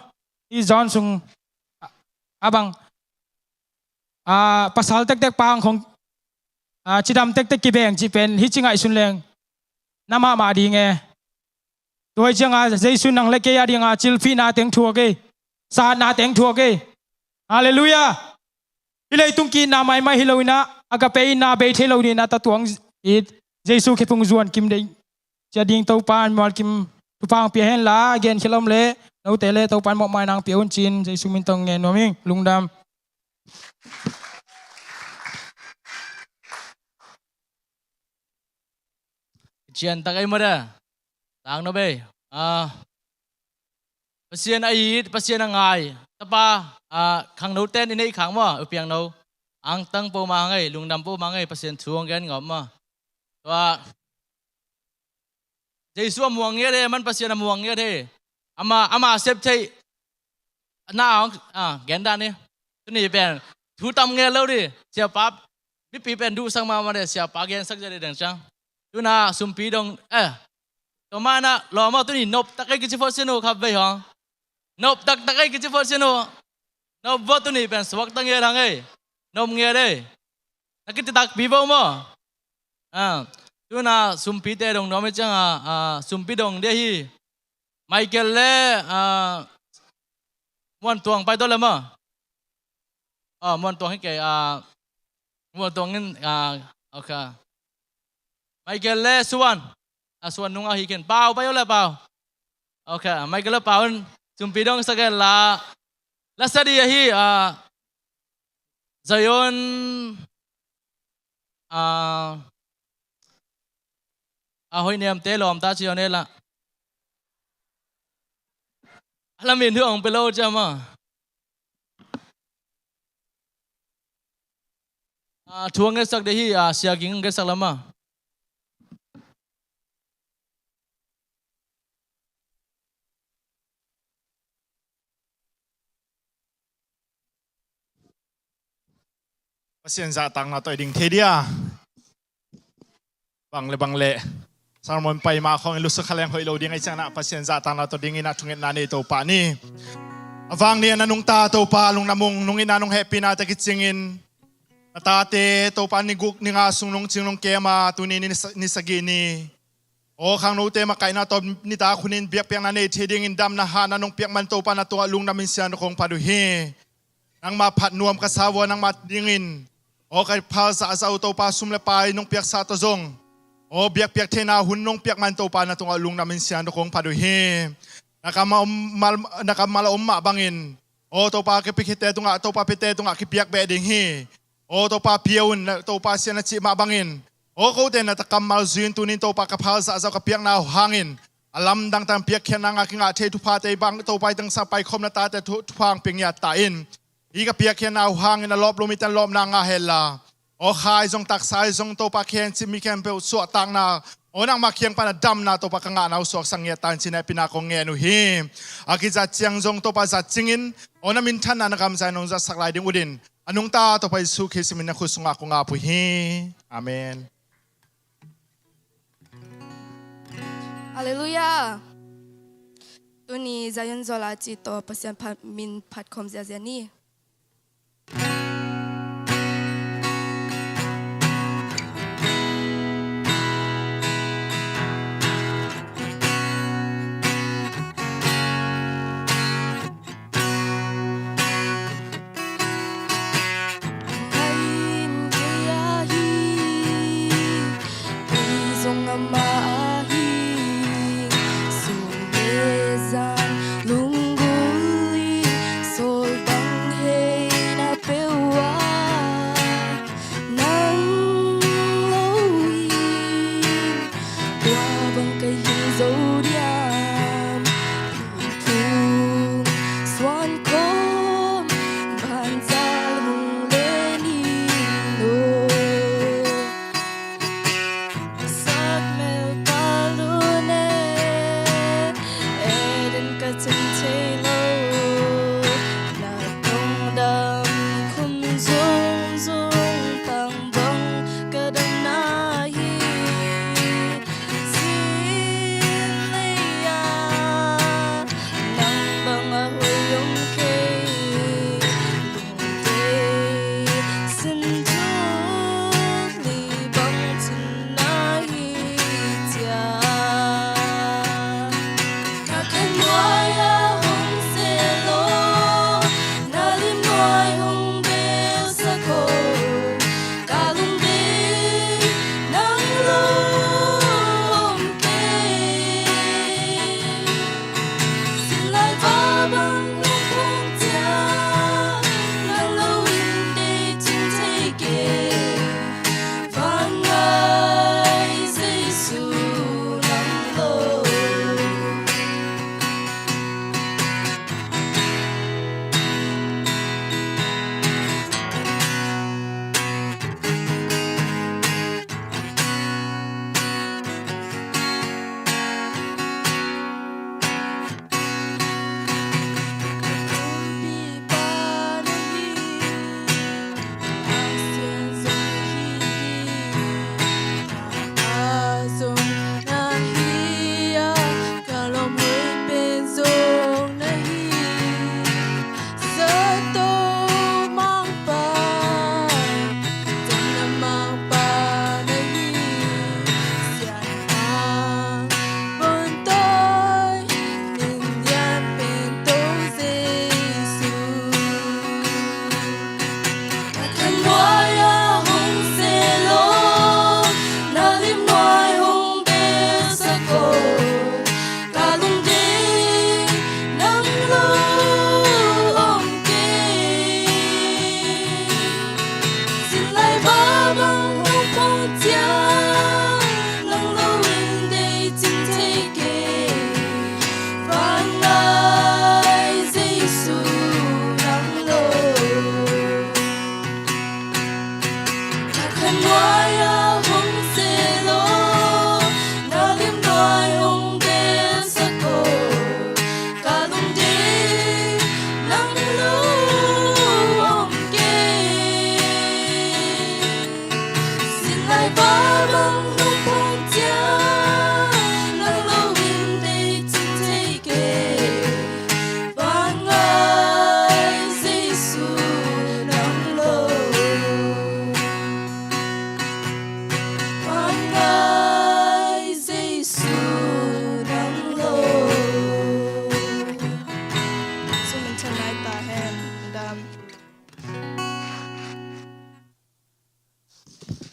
I John sung a bang a pasal tektek pang khong a cidam tektek kibeng cih pen hih ci ngaihsun leng na mahmah ding e. Tua hi cianga Jesu nang le kei a dinga cilphihna teng thuak e, satna teng thuak e. Halleluiah. Hih leitung ki-itna maimai hi lo inah agape itna bei thei lo dinah tatuang it Jesu khephung zuan kim deih ciat ding Topa in mualkim thupha hong pia henla a gen khia lom le note le Topa in mawhmai nang pia un cin Jesu min tawh ngen nuam ing. Lungdam. Cian tak ei mawh de. Tang no bei. Ah, Pasian a it, Pasian a ngai tapa, ah, khangno ten i neih khang maw, u piangno. Angtang po mah ngei, lungdam po mah ngei, Pasian thu hong gen ngawm maw. Tua Jesu a muang ngiat e, man Pasian a muang ngiat e. Ama, ama sep theih na ang, ah, gen dan ni. Tuni pen thu tam ngiat lo di. Siapa, mipi pen duhsak mahmah de, siapa gensak zia di deng ciang. Tuna sumpi dong, eh, tua mana lawm aw tuni nop tak ei kici phot sin uh khat vei hong. Nop taktak ei kici phot sin uh. Nop vua tuni pen suak ta ngiat hang ei. Nop ngiat ei. Na kiti takpi vo maw. Ah, tuna sumpite dong nuam ei cianga, ah, sumpi dong dia hi. Michael le, ah, Muan Tuang pai to le maw. Ah, Muan Tuang hi kei, ah, Muan Tuang in, ah, okay. Michael le Suan. A Suan nung ahi ken Pau, pai o le Pau. Okay, Michael le Pau in sumpi dong sa ken la. La sa di ahi, ah, Zion, ah, a hoih niamte lawm ta ci o ne la. A la min thu ang pe lo ciama. Ah, thu ang ngetsak de hi, ah, Sia Ging ang ngetsak lama. Pasian zahtakna tawh i ding thei dia. Bang le bang le sermon pai ma khawng i lusu kha leng hoih lo ding ei ciangin ah Pasian zahtakna tawh dingin ah thungetna nei Topa ni. A vang ni a na nungta Topa lungdam ung, nungin ah nung hehpihna te kicingin Na tate Topa ni guk ni nga sung nong cing nong kem a, tuni ni sa-, ni sagih ni. Aw khangnote makaihna tawh nitak hunin biakpiakna nei thei dingin damna hahna nong piak man Topa na tungah lungdamin siangtho kong phat uh hi. Nangmah phat nuam ka sa uh a, nangmah dingin aw ka phal zahzah uh Topa, sum le pai nong piaksa tawh zong aw biakpiak theihna hun nong piak man Topa na tungah lungdamin siangtho kong phat uh hi. Na kammal, na kammal a om mah bangin aw Topa, ka piakhete tungah, Topa, piate tungah kipiak beh ding hi. Aw Topa, pia un, Topa, sian a cih mah bangin aw kote na kammal zui-in tunin Topa, ka phal zahzah uh ka piakna uh hangin a lamdang tang piakkhiatna ngah kingah thei thuphate bang Topa i tangsa paikhawm na tate thu, thupha hong pia ngiat ta in. Hih ka piakkhiatna uh hangin a lawp lo mite in lawpna ngah hen la, aw kha ahi zong taksa ahi zong Topa, khencip mi khempeuh suahtakna aw nangmah kiang pan a damna Topa ka ngahna uh suaksak ngiat ta in, cih hehpihna kong ngen uh hi. A kizat ciang zong Topa zat cingin aw na minthanna na kamzai nong zatsak lai ding uh in, a nungta Topa Jesuh Khrist min a khut sungah kong ap uh hi. Amen. Halleluiah. Tuni Zion Zola cih tawh Pasian phat, min phat khawm ziazia ni.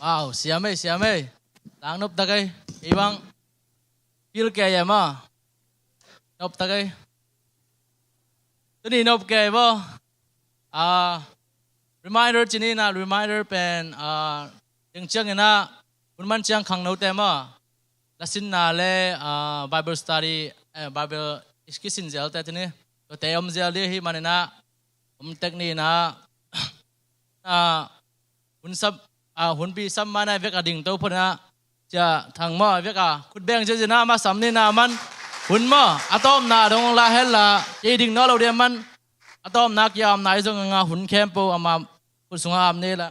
Wow, siam ei, siam ei. Tang nop tak ei. Ei bang. Pil kei ei maw. Nop tak ei. Tuni nop kei ei maw. Ah, reminder ci ni na, reminder pen, ah, ding ciangin ah, hun man ciang khangnote maw. Lasinna le, ah, Bible study, eh, Bible kisin zel te tuni. Tuate om zel ding ahih manin ah, om tek ni na. Ah, hun sam, ah, hun pi sam man a vek a ding to phot na. Cia Thang maw a vek a khut beng cia cia na ma sam ni na man. Hun maw a tawpna dong la hel la. Kei ding naw lo dia man. A tawpna kia amna i zong nga hun khempeuh ama khut sunga am ni la.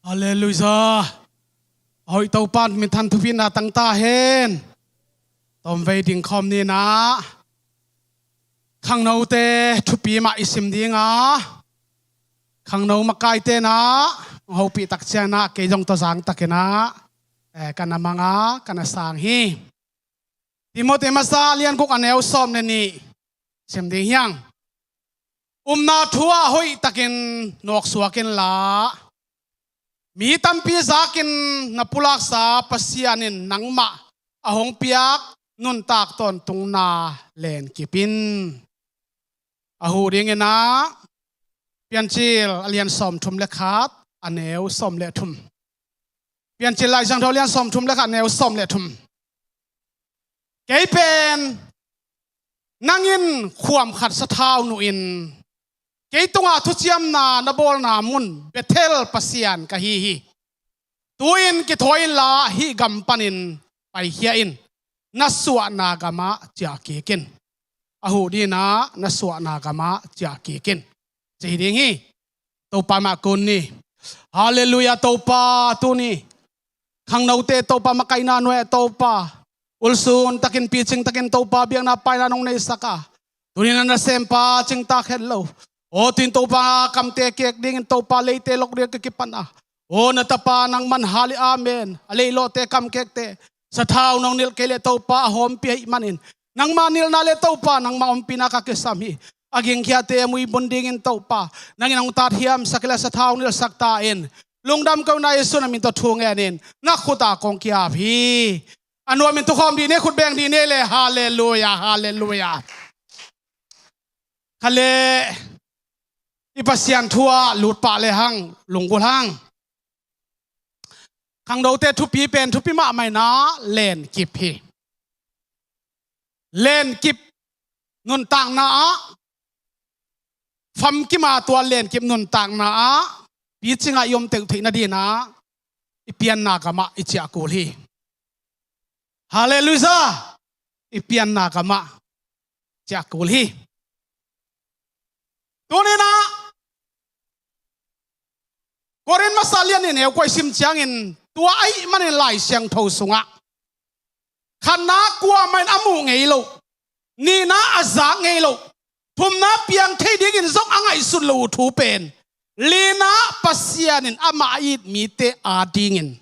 Halleluiah. A hoih Topa min than thupina tang ta hen. Tawmvei ding khawm ni na. Khangnote thupi mah i sim ding a. Khangno makaite na. Hopih tak ciang na kei zong tawzang takin a. Eh, ka na mang a, ka na sang hi. Timoti masa lian guk a neu sawm le nih. Sim ding hiang. Upna thu ah hoih takin nawksuak inla, mi tampi zakin na pulaksa Pasian in nangmah a hong piak nuntak tawntungna lenkip in. A huh dingin ah, Piancil a lian sawmthum le khat, a neu sawm le thum. Piancil Lai Siangtho lian sawmthum le khat, neu sawm le thum. Kei pen nang in khuam khat sathau nuh in, kei tungah thuciamna na bawlna mun Bethel Pasian ka hi hi. Tu-in kithawi inla hih gam panin paikhia in, na suahna gamah ciah kik in. A huh dingin ah, na suahna gamah ciah kik in. Ci hi ding hi. Topa mah kun ni. Halleluiah, Topa tuni. Khangnote Topa makaihna nuai Topa. Ulsun takin picing takin Topa biakna paina nong neisak a. Tuni na nasempa cingtak het lo. Aw, tuin Topa kamte kek dingin Topa leite lok ding ka kipan a. Aw, na tapa nangman hali amen. A leilawhte kamkekte. Sathau nong nilh kei leh Topa a hawmpi ahih manin. Nangma nilhna le Topa, nangma ompina ka kisam hi. A gingkhiate a muibun dingin Topa. Nangin hong tat hiamsak le sathau nilhsak ta in. Lungdam ko na Jesu na min tawh thu ngenin. Na khut ah kong kiap hi. A nuamin tukhawm dih ni, khut beng dih ni le. Halleluiah, halleluiah. Kha le i Pasian thu ah lut pah le hang, lunggulh hang. Khangnote thupi pen thupi mahmah in ah lenkip hi. Lenkip nuntakna ah, famkim a tua lenkip nuntakna ah, picing ah i om teuh theih nadingin ah, i pianna gamah i ciah kul hi. Halleluiah! I pianna gamah ciah kul hi. Tuni na Korin masa lian nih neu kua i sim ciangin tua ahih manin Lai Siangtho sungah khatna kuamah in a muh ngei lo, nihna a zak ngei lo, thumna piang thei dingin zong a ngaihsut lo uh thu pen lina Pasian in amah a it mite adingin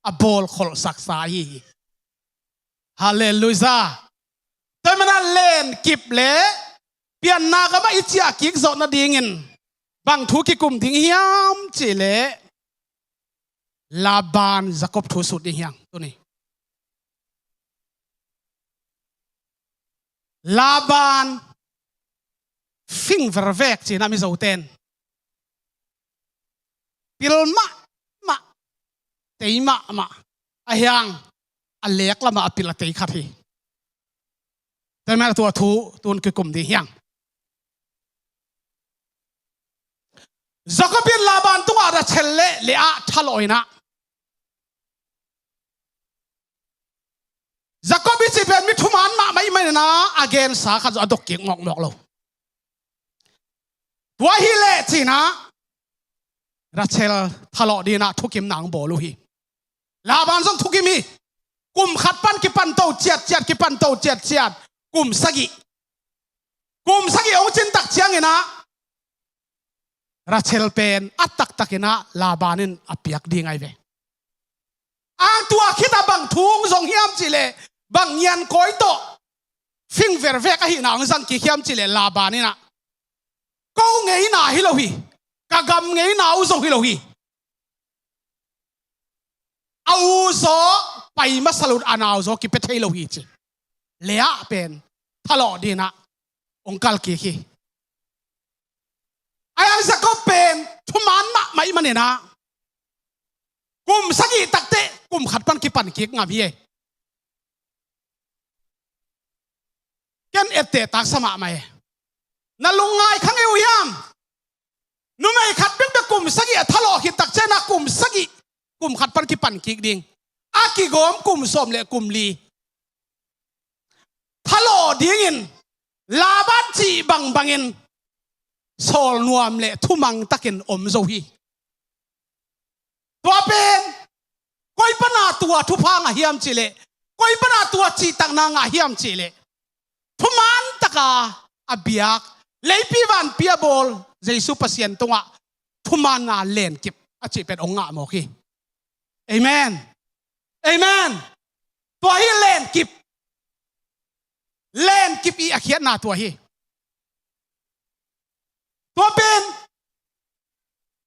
a bawlkholhsaksa ahi hi. Halleluiah. Tua ahih manin ah lenkip le pianna gamah i ciah kik zawh nadingin bang thu kikum ding hiam cih leh Laban Jacob thu sut ding hiang tuni. Laban fing vervek cih na Mizo ten. Pil mahmah, tei mahmah, a hiang a lek lamah a pil a tei khat hi. Tua ahih manin tua thu tun kikum ding hiang. Jacob in Laban tungah Rachel le Leah thalawh in ah, Jacob i cih pen mi thuman mahmah ahih manin ah a gensa khat zong a dok kik mawkmawk lo. Tua hi leh ci-in ah Rachel thalawh dingin ah thukimna hong bawl uh hi. Laban zong thukim hi. Kum khat pan kipan to ciatciat, kipan to ciatciat. Kum sagih. Kum sagih hong cin tak ciangin ah Rachel pen a taktakin ah Laban in a piak ding ahi ve. Ang tua khit a bang thu hong zong hiam cih leh bang ngiankawi tawh fingvervek ahihna hong zang kik hiam cih leh Laban in ah, ko ngeina hi lo hi, ka gam ngeina uh zong hi lo hi. A u zaw pai masa lo-in a nau zaw kipia thei lo hi ci. Leah pen thalawh dingin ah hong kal kik hi. Ahi hang Jakob pen thuman mahmah ahih manin ah kum sagih tak teh kum khat pan kipan kik ngam hi. Ken etteh taksa mahmah hi. Na lungngai kha ngei uh hiam? Numei khat bekbek kum sagih a thalawh khit tak ciangin ah kum sagih, kum khat pan kipan kik ding, a kigawm kum sawm le kum li thalawh dingin Laban cih bangbangin sawl nuam le thumang takin om zo hi. Tua pen koi pana tua thupha ngah hiam cih leh, koi pana tua cihtakna ngah hiam cih leh, thuman taka a biak, leipi vanpi a bawl Jesu Pasian tungah thumanna lenkip a cih pen hong ngah mawk hi. Amen. Amen. Tua hi lenkip. Lenkip i a khiatna tua hi. Tua pen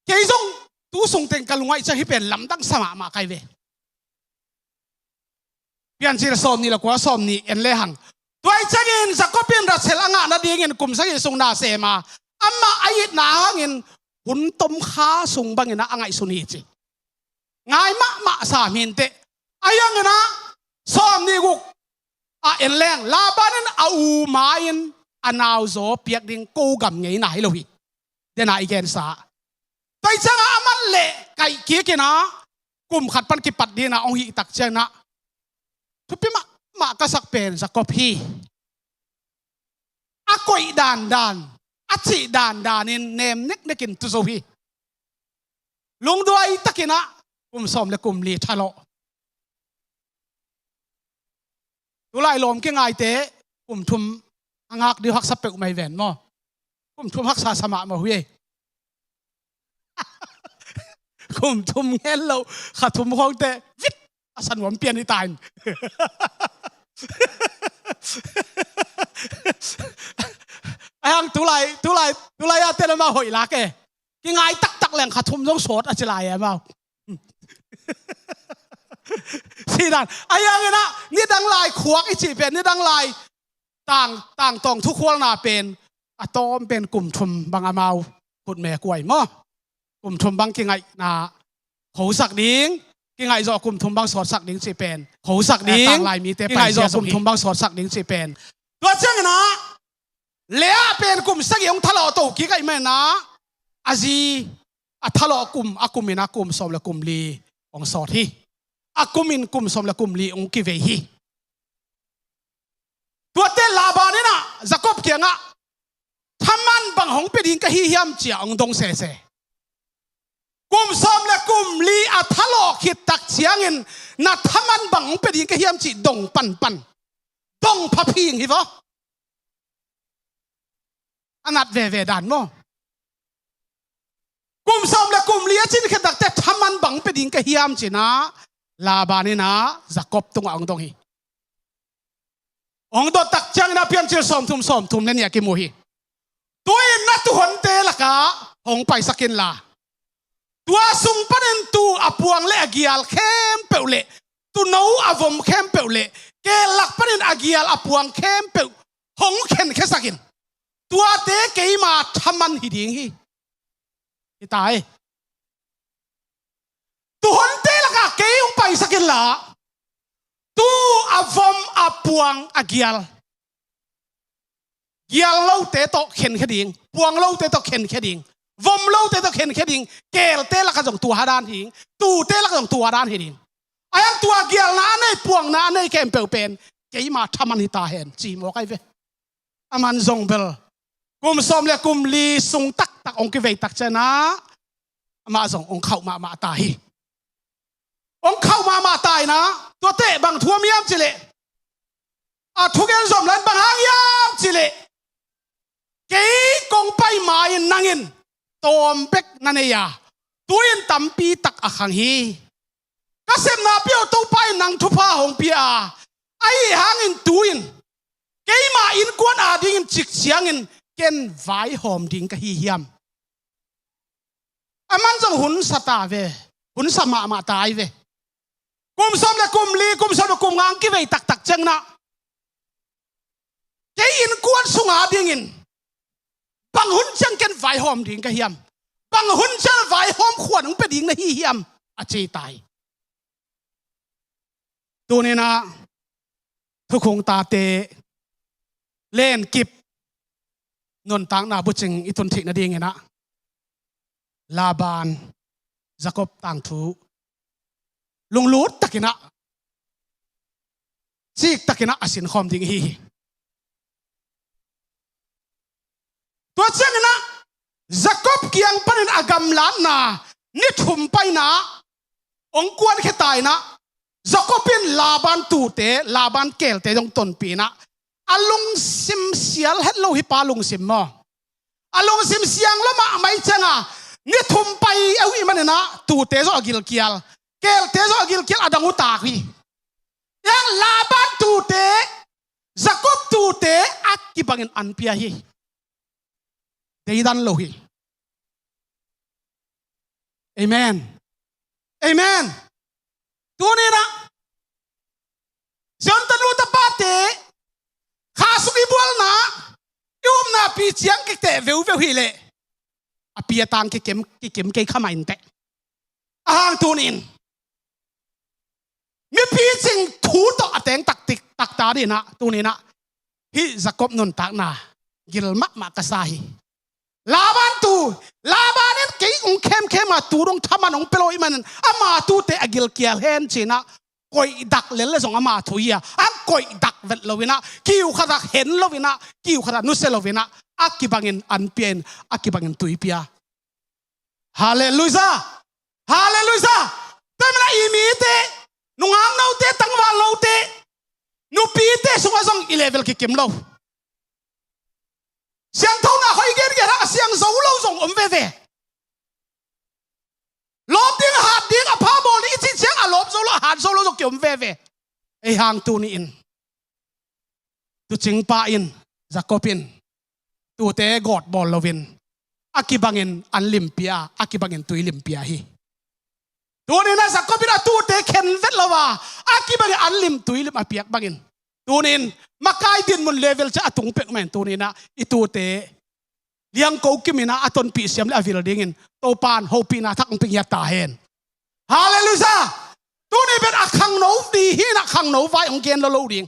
kei zong tu sung teng ka lungngaih ciang hih pen lamdang sa mahmah ka hi ve. Piancil sawmnih le kua, sawmnih en lehang. Tua ahih ciangin Jakob in Rachel a ngah nadingin kum sagih sung na sem a, amah a itna hangin hun tomkha sung bangin ah a ngaihsun hi ci. Ngai mahmah sam hi inteh. Ahi hangin ah sawmnih guk ah en leng, Laban in a u mai-in a nau zaw piak ding ko gam ngeina hi lo hi. Dena i gensa. Tua ahih ciangin ah a man leh kaih kik in ah kum khat pan kipat dingin ah hong hih tak ciangin ah thupi mahmah ka sak pen Jakob hi. A koih dandan, a cih dandanin nem neknekin tu zo hi. Lungduai takin ah kum sawm le kum li thalawh. Tulai lawm kingaite kum thum a ngak ding haksa peuhmah hi ven maw? Kum thum haksa sa mahmah uh hi. Kum thum ngen loh, kha thum khawngte vit a sa nuam pian hi ta in. Ahi hang tulai, tulai, tulai a ten amau hoih lak e. Kingai taktak leng kha thum zong sawt a ci lai e amau. Sidan. Ahi hangin ah nidang lai khuak i cih pen, nidang lai tang, tangtawng thukhualna pen a tawm pen kum thum bang amau khutme kuai maw? Kum thum bang kingaihna khosak ding, kingaih zawh kum thum bang sawtsak ding cih pen khosak ding, tang lai mite kingaih zawh kum thum bang sawtsak ding cih pen. Tua ciangin ah Leah pen kum sagih hong thalawh to kik ahih manin ah a zi a thalawh kum, a kum in ah kum sawm le kum li hong sawt hi. A kum in kum sawm le kum li hong kivei hi. Tuate Laban in ah Jakob kiangah thaman bang hong pia ding ka hi hiam ci-a hong dong sese. Kum sawm le kum li a thalawh khit tak ciangin na thaman bang hong pia ding ka hiam cih dong panpan. Dong phaphing hi vaw. A nat veve dan maw? Kum sawm le kum li a cin khit tak teh thaman bang pia ding ka hiam ci-in ah Laban in ah Jakob tungah hong dong hi. Hong dot tak ciangin ah Piancil sawmthum, sawmthum le nih ah kimu hi. Tu-in na tuuhonte lakah hong paisak inla, tua sung panin tuu a puang le a gial khempeuh le tuuno a vom khempeuh le keel lak panin a gial a puang khempeuh hong khenkhiasak in. Tuate keima thaman hi ding hi. Hi ta e. Tuuhonte lakah kei hong paisak inla, tuu a vom a puang a gial, gial lote tawh khenkhia ding, puang lote tawh khenkhia ding, vom lote tawh khenkhia ding, keelte lakah zong tua dan hi ding, tuute lakah zong tua dan hi ding. Ahi hang tua gialna a nei, puangna a nei khempeuh pen keima thaman hi ta hen, ci mawk ahi ve. Aman zong bel kum sawm le kum li sung taktak hong kivei tak ciangin ah amah zong hong khauh mahmah ta hi. Hong khauh mahmah ta in ah, tuate bang thu om hiam cih leh, a thugen zom lai-in bang hang hiam cih leh, kei kong pai ma-in nang in tawm bek na nei a, tu-in tampi tak a khang hi. Ka sepna pia uh Topa in nang thupha hong pia a, Ahi hangin tu-in keima innkuan adingin cik ciangin ken vaihawm ding ka hi hiam? Aman zong hun sa ta ve, hun sa mahmah ta ai ve. Kum sawm le kum li, kum sawm le kum nga ang kivei taktak ciangin ah kei innkuan sunga dingin bang hun ciang ken vaihawm ding ka hiam? Bang hun ciang vaihawm khuan hong pia ding na hi hiam? A ci ta hi. Tuni-in ah thukhun tate lenkip nuntakna bucing i tun theih nadingin ah Laban, Jakob tangthu lunglut takin ah, cik takin ah a sinkhawm ding i hi hi. Tua ciangin ah Jakob kiang panin a gamlatna ni thum paina hong kuankhia ta in ah, Jakob in Laban tuute, Laban keelte zong tonpih in ah, a lungsim sial het lo hi pa lungsim maw? A lungsim siang lo mahmah ciangin ah ni thum pai uh ahih manin ah tuute zong a gilkial, keelte zong a gilkial, a dang uh tak hi. Hiang Laban tuute, Jakob tuute a kibangin an pia hi. Deidan lo hi. Amen. Amen. Tuni-in ah Zion tanu tapate, kha sung i bualna, i upna pi ciang kik teh veuveu hi leh a pi a tang kikim, kikim kei kha mah inteh. A hang tuni-in mipi cing thu tawh a teng taktik takta dingin ah tuni-in ah hih Jakob nuntakna gil mahmah ka sa hi. Laban tu, Laban in kei hong khemkhem a tu dong thaman hong pia lo ahih manin ama tuute a gilkial hen ci-in ah koihdak lel le zong ama thu hi a, ang koihdak vet lo-in ah, kiu khat ah hen lo-in ah, kiu khat ah nusia lo-in ah, a kibangin an pia in, a kibangin tui pia. Halleluiah. Halleluiah. Tua ahih manin ah i mite, nungak note, tangval note, nupite sungah zong i level kikim lo. Siangthona hoih gengen a siang zo lo zong om veve. Lawp ding, a hat ding, a pha bawl ding i cih ciang a lawp zo lo, a hat zo lo zong ki-om veve. Ei hang tuni-in tuucingpa in, Jakob in tuute gawt bawl lo-in a kibangin an limpia, a kibangin tui limpia hi. Tuni-in ah Jakob in a tuute khen vet lo a, a kibangin an lim tui lim a piak bangin, tuni-in makai dinmun level ciang a tung pek men, tuni-in ah i tuute liangko kim in ah a tonpih siam le a vil dingin Topa'n hopihna thak hong pia ngiat ta hen. Halleluiah. Tuni pen a khangno ni hi-in ah khangno vai hong gen lo lo ding.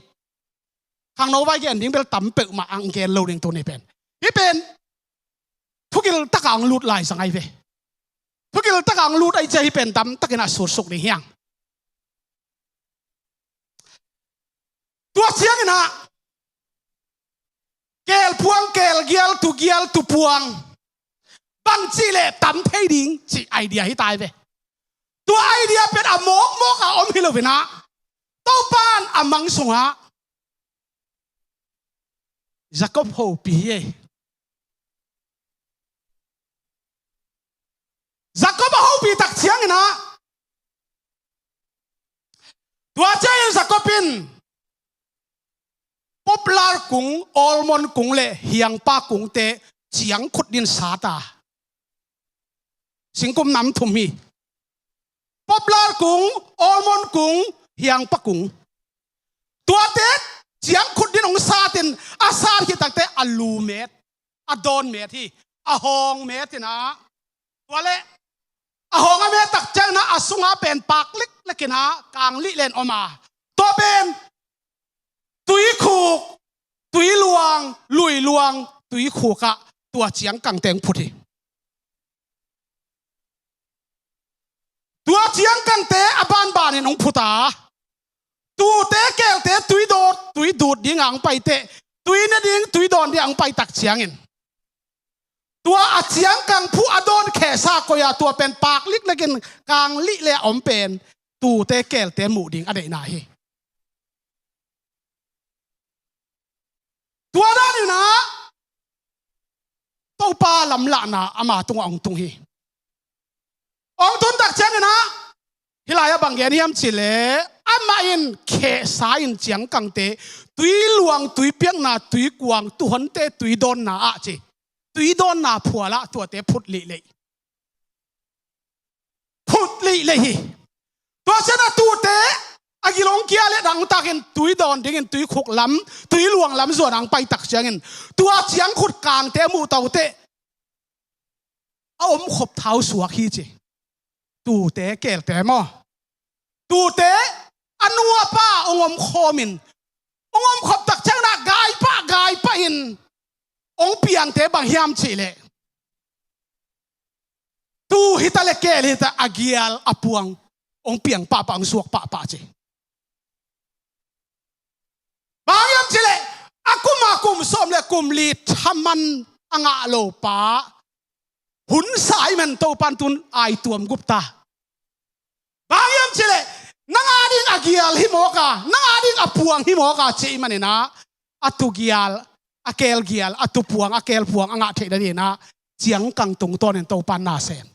Khangno vai gen ding bel tam peuhmah ang gen lo ding tuni pen. Hih pen thugil taka ang lut lai zang ai ve. Thugil taka ang lut ai cia hih pen tam takin ah sutsuk ding hiang. Tua ciangin ah keelphuang, keelgial, tugial, tuphuang bangci leh tam thei ding cih idea hi ta ai ve. Tua idea pen a mawkmawk a om hi lo-in ah Topa'n a mang sungah Jakob hopih hi ei. Jakob a hopih tak ciangin ah tua ciangin Jakob in poplar kung, almond kung le hiangpa kungte ciangkhut dingin sat a. Singkum nam thum hi. Poplar kung, almond kung, hiangpa kung. Tuate ciangkhut dingin hong sat in, a sat khit takteh a lu met, a dawn met hi. A hawng met in ah, tua leh a hawng a met tak ciangin ah a sungah pen pak liklik in ah kanglih len om a, tua pen tuikhuk, tuiluang, luiluang, tuikhuk ah tua ciangkangte hong phut hi. Tua ciangkangte a banbanin hong phut a, tuute keelte tui dawt, tui dut ding a hong pai teh, tui ne ding, tui dawn ding a hong pai tak ciangin tua a ciangkang phuh a dawn khesa koi a, tua pen pak liklik in kanglih le a om pen tuute keelte muh ding a deihna hi. Tua danin ah Topa lamlahna ama tungah hong tung hi. Hong tun tak ciangin ah hih lai-ah bang gen hiam cih leh, amah in khehsa in ciangkangte, tui luang, tui piakna, tui kuang, tuuhonte tui dawnna ah ci, tui dawnna phualah tuate phut lihleih. Phut lihleih hi. Tua ciangin a tuute a gil hong kia leh dangtakin tui dawn dingin tuikhuk lam, tui luang lam zuan ang pai tak ciangin tua ciangkhut kangte muh tauteh a omkhop thau suak hi ci. Tuute keelte maw? Tuute a nu a pa hong omkhawmin, hong omkhop tak ciangin ah gaipah, gaipah in hong piangte bang hiam cihleh, tuu hita le keel hita a gial a puang hong piang pahpah, hong suak pahpah ci. Bang hiam cihleh, a kum a kum sawm le kum li thaman a ngah lo pa hun sa ahih man Topan tun aituam gupta. Bang hiam cihleh, nang ading a gial hi mawk a, nang ading a puang hi mawk a ci ahih manin ah, a tu gial, a keel gial, a tu puang, a keel puang a ngah theih nadingin ah ciangkang tungtawnin Topan na sem,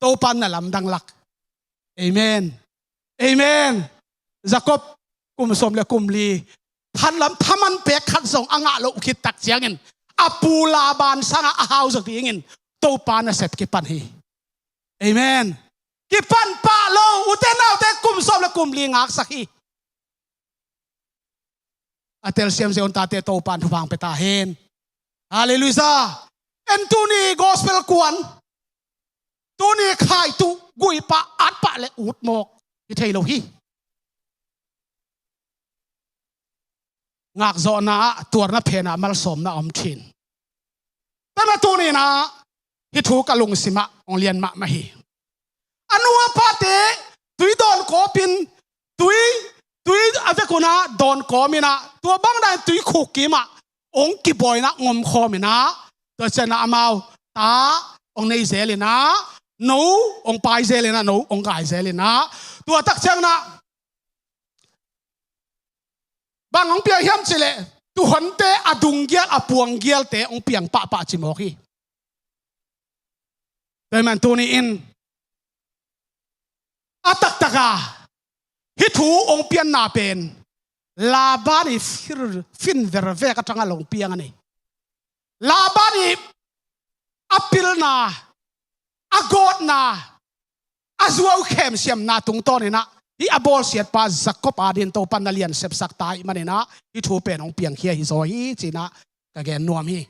Topan na lamdang lak. Amen. Amen. Jakob kum sawm le kum li, thaman, thaman pek khat zong a ngah loh khit tak ciangin a pu Laban sangah a hau zaw dingin Topa nasep kipan hi. Amen. Kipan pah lo, ute naute, kum sawm le kum li ngaksak hi. A telsiam Zion tate Topan thupha pia ta hen. Halleluiah. En tuni gospel kuan, tuni khaitu, guipah, atpah le utmawk hi thei lo hi. Ngakzawhna ah, tuarna phenah malsawmna a om thin. Tua manin tuni-in ah hih thu ka lungsimah hong lian mahmah hi. A nu a pate tui dawn kawpin, tui, tui a vekun ah dawn kawmin ah, tua bang dan tui khuk kimah hong kibawina ngom khawmin ah, tua ciangin ah amau ta hong nei zelin ah, no hong pai zelin ah, no hong gai zelin ah, tua tak ciangin ah bang hong piang hiam cihleh, tuuhonte a dung gial, a puang gialte hong piang pahpah ci mawk hi. Tua ahih manin tuni-in a taktak a hih thu hong pianna pen Laban i fir, fin vervek a tangah hong piang a nei. Laban i a pilna, a gawtna, a zuau khemsiamna tungtawnin ah hih a bawlsiatpa Jakob adingin Topan na lian sepsak ta ahih manin ah hih thu pen hong piangkhia hi zaw hi ci-in ah ka gen nuam hi.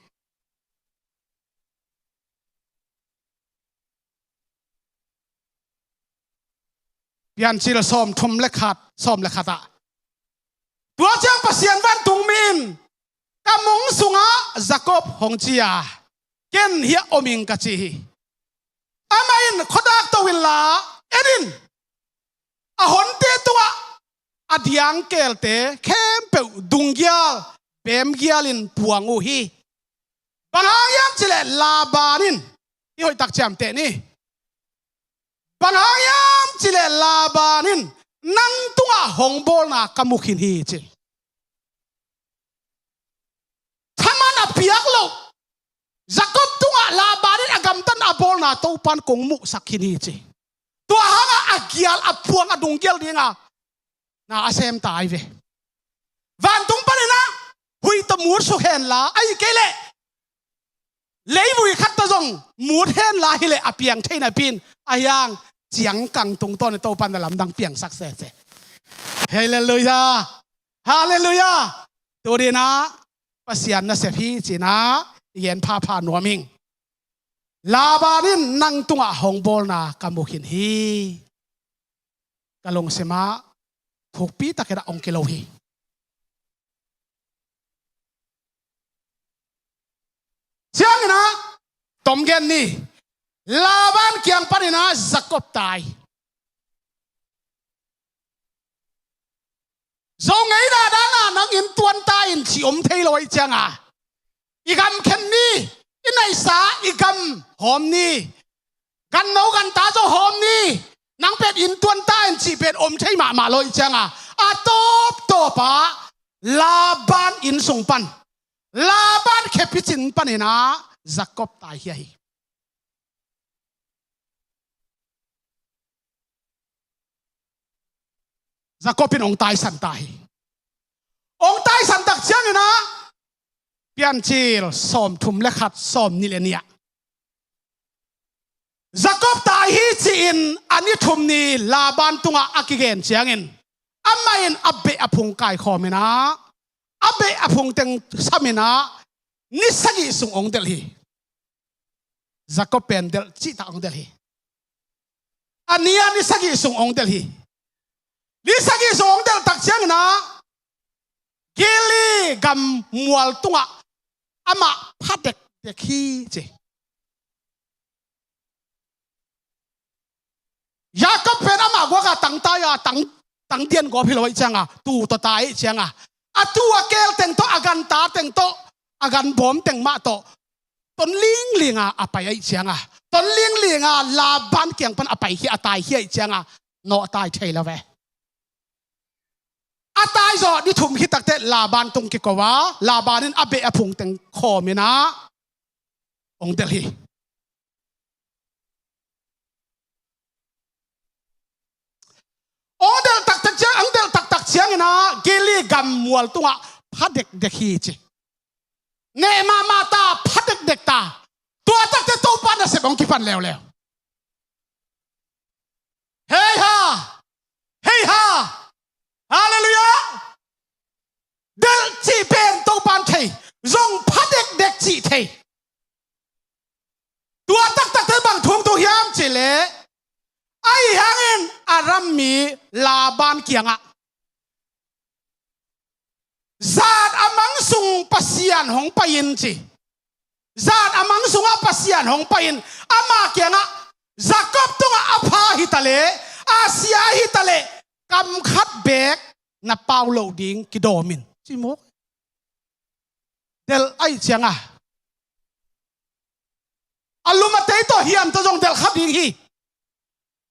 Piancil sawmthum le khat, sawm le khat ah, tua ciang Pasian vantungmi in ka mong sungah Jakob hong ci a, ken hiah om ing ka ci hi. Amah in khuadak to inla en in, a honte tungah a diang keelte khempeuh dung gial, bem gialin puang uh hi. Bang hang hiam cihleh Laban in, i hoih tak ciamteh ni. Bang hang hiam cihleh Laban in nang tungah hong bawlna ka mu khin hi ci. Thaman a piak loh Jakob tungah Laban in a gamtatna a bawlna Topan kong muhsak khin hi ci. Tua hangah a gial, a puang, a dung gial dingah na a sem ta hi ve. Vantung panin ah huih tawh mut suk henla, ahih kei leh leivui khat tawh zong mut henla hileh a piang thei napi-in, a hiang ciangkang tungtawn in Topan na lamdang piangsak sese. Halleluiah. Halleluiah. Tuni-in ah Pasian nasep hi ci-in ah i gen phapha nuam ing. Laban in nang tungah hong bawlna ka mu khin hi. Ka lungsimah thukpi takin ah hong kilo hi. Ciangin ah tom gen ni. Laban kiang panin ah Jakob tai. Zo ngeina dana nang inntuan ta in cih om thei lo ahih cianga, i gam khen ni, i neihsa i gam hawm ni, ganno ganta zong hawm ni, nang pen inntuan ta in cih pen om thei mahmah lo ahih cianga, a tawptawpah Laban inn sung pan, Laban khe picin panin ah Jakob taikhia hi. Jacob in hong taisan ta hi. Hong taisan tak ciangin ah Piancil sawmthum le khat, sawmnih le nih ah Jacob tai hi ci-in a ni thum ni Laban tungah a kigen ciangin amah in a beh a phung kaikhawm in ah a beh a phung teng sam in ah ni sagih sung hong delh hi. Jacob pen delh cihtak hong delh hi. A ni a ni sagih sung hong delh hi. Ni sagih sung hong delh tak ciangin ah Gilead gam mual tungah amah pha dekdek hi ci. Jacob pen amah guak a tang tai a tang, tang dian gawp hi lo ahih ciang a, tuu tawh tai ahih ciang a, a tuu a keel teng tawh, a ganta teng tawh, a ganbawm teng mah tawh ton lingling a a pai ahih ciang a, ton lingling a Laban kiang pan a pai hi, a tai hi ahih ciang a, nawh tai thei lo ve. A tai zawh ni thum hi tak teh Laban tung kiko a, Laban in a beh a phung teng khawm in ah hong delh hi. Hong delh taktak ciang, hong delh taktak ciangin ah Gilead gam mual tungah pha dekdek hi ci. Neh mahmah ta, pha dekdek ta. Tua tak teh Topa nasep hong kipan leuleu. Hei ha! Hei ha! Halleluiah! Delh cih pen Topa'n thei, zong pha dekdek cih thei. Tua taktak teh bang thu hong tung hiam cih leh, ahih hangin Aram mi Laban kiangah zan a mang sung Pasian hong pai in ci. Zan a mang sungah Pasian hong pai in, ama kiangah Jacob tungah a pha hi ta leh, a sia hi ta leh, kam khat beek na pau loh ding kidawm in ci mawk. Delh ahih ciang a, a lum a tei tawh hiam tawh zong delh kha ding hi.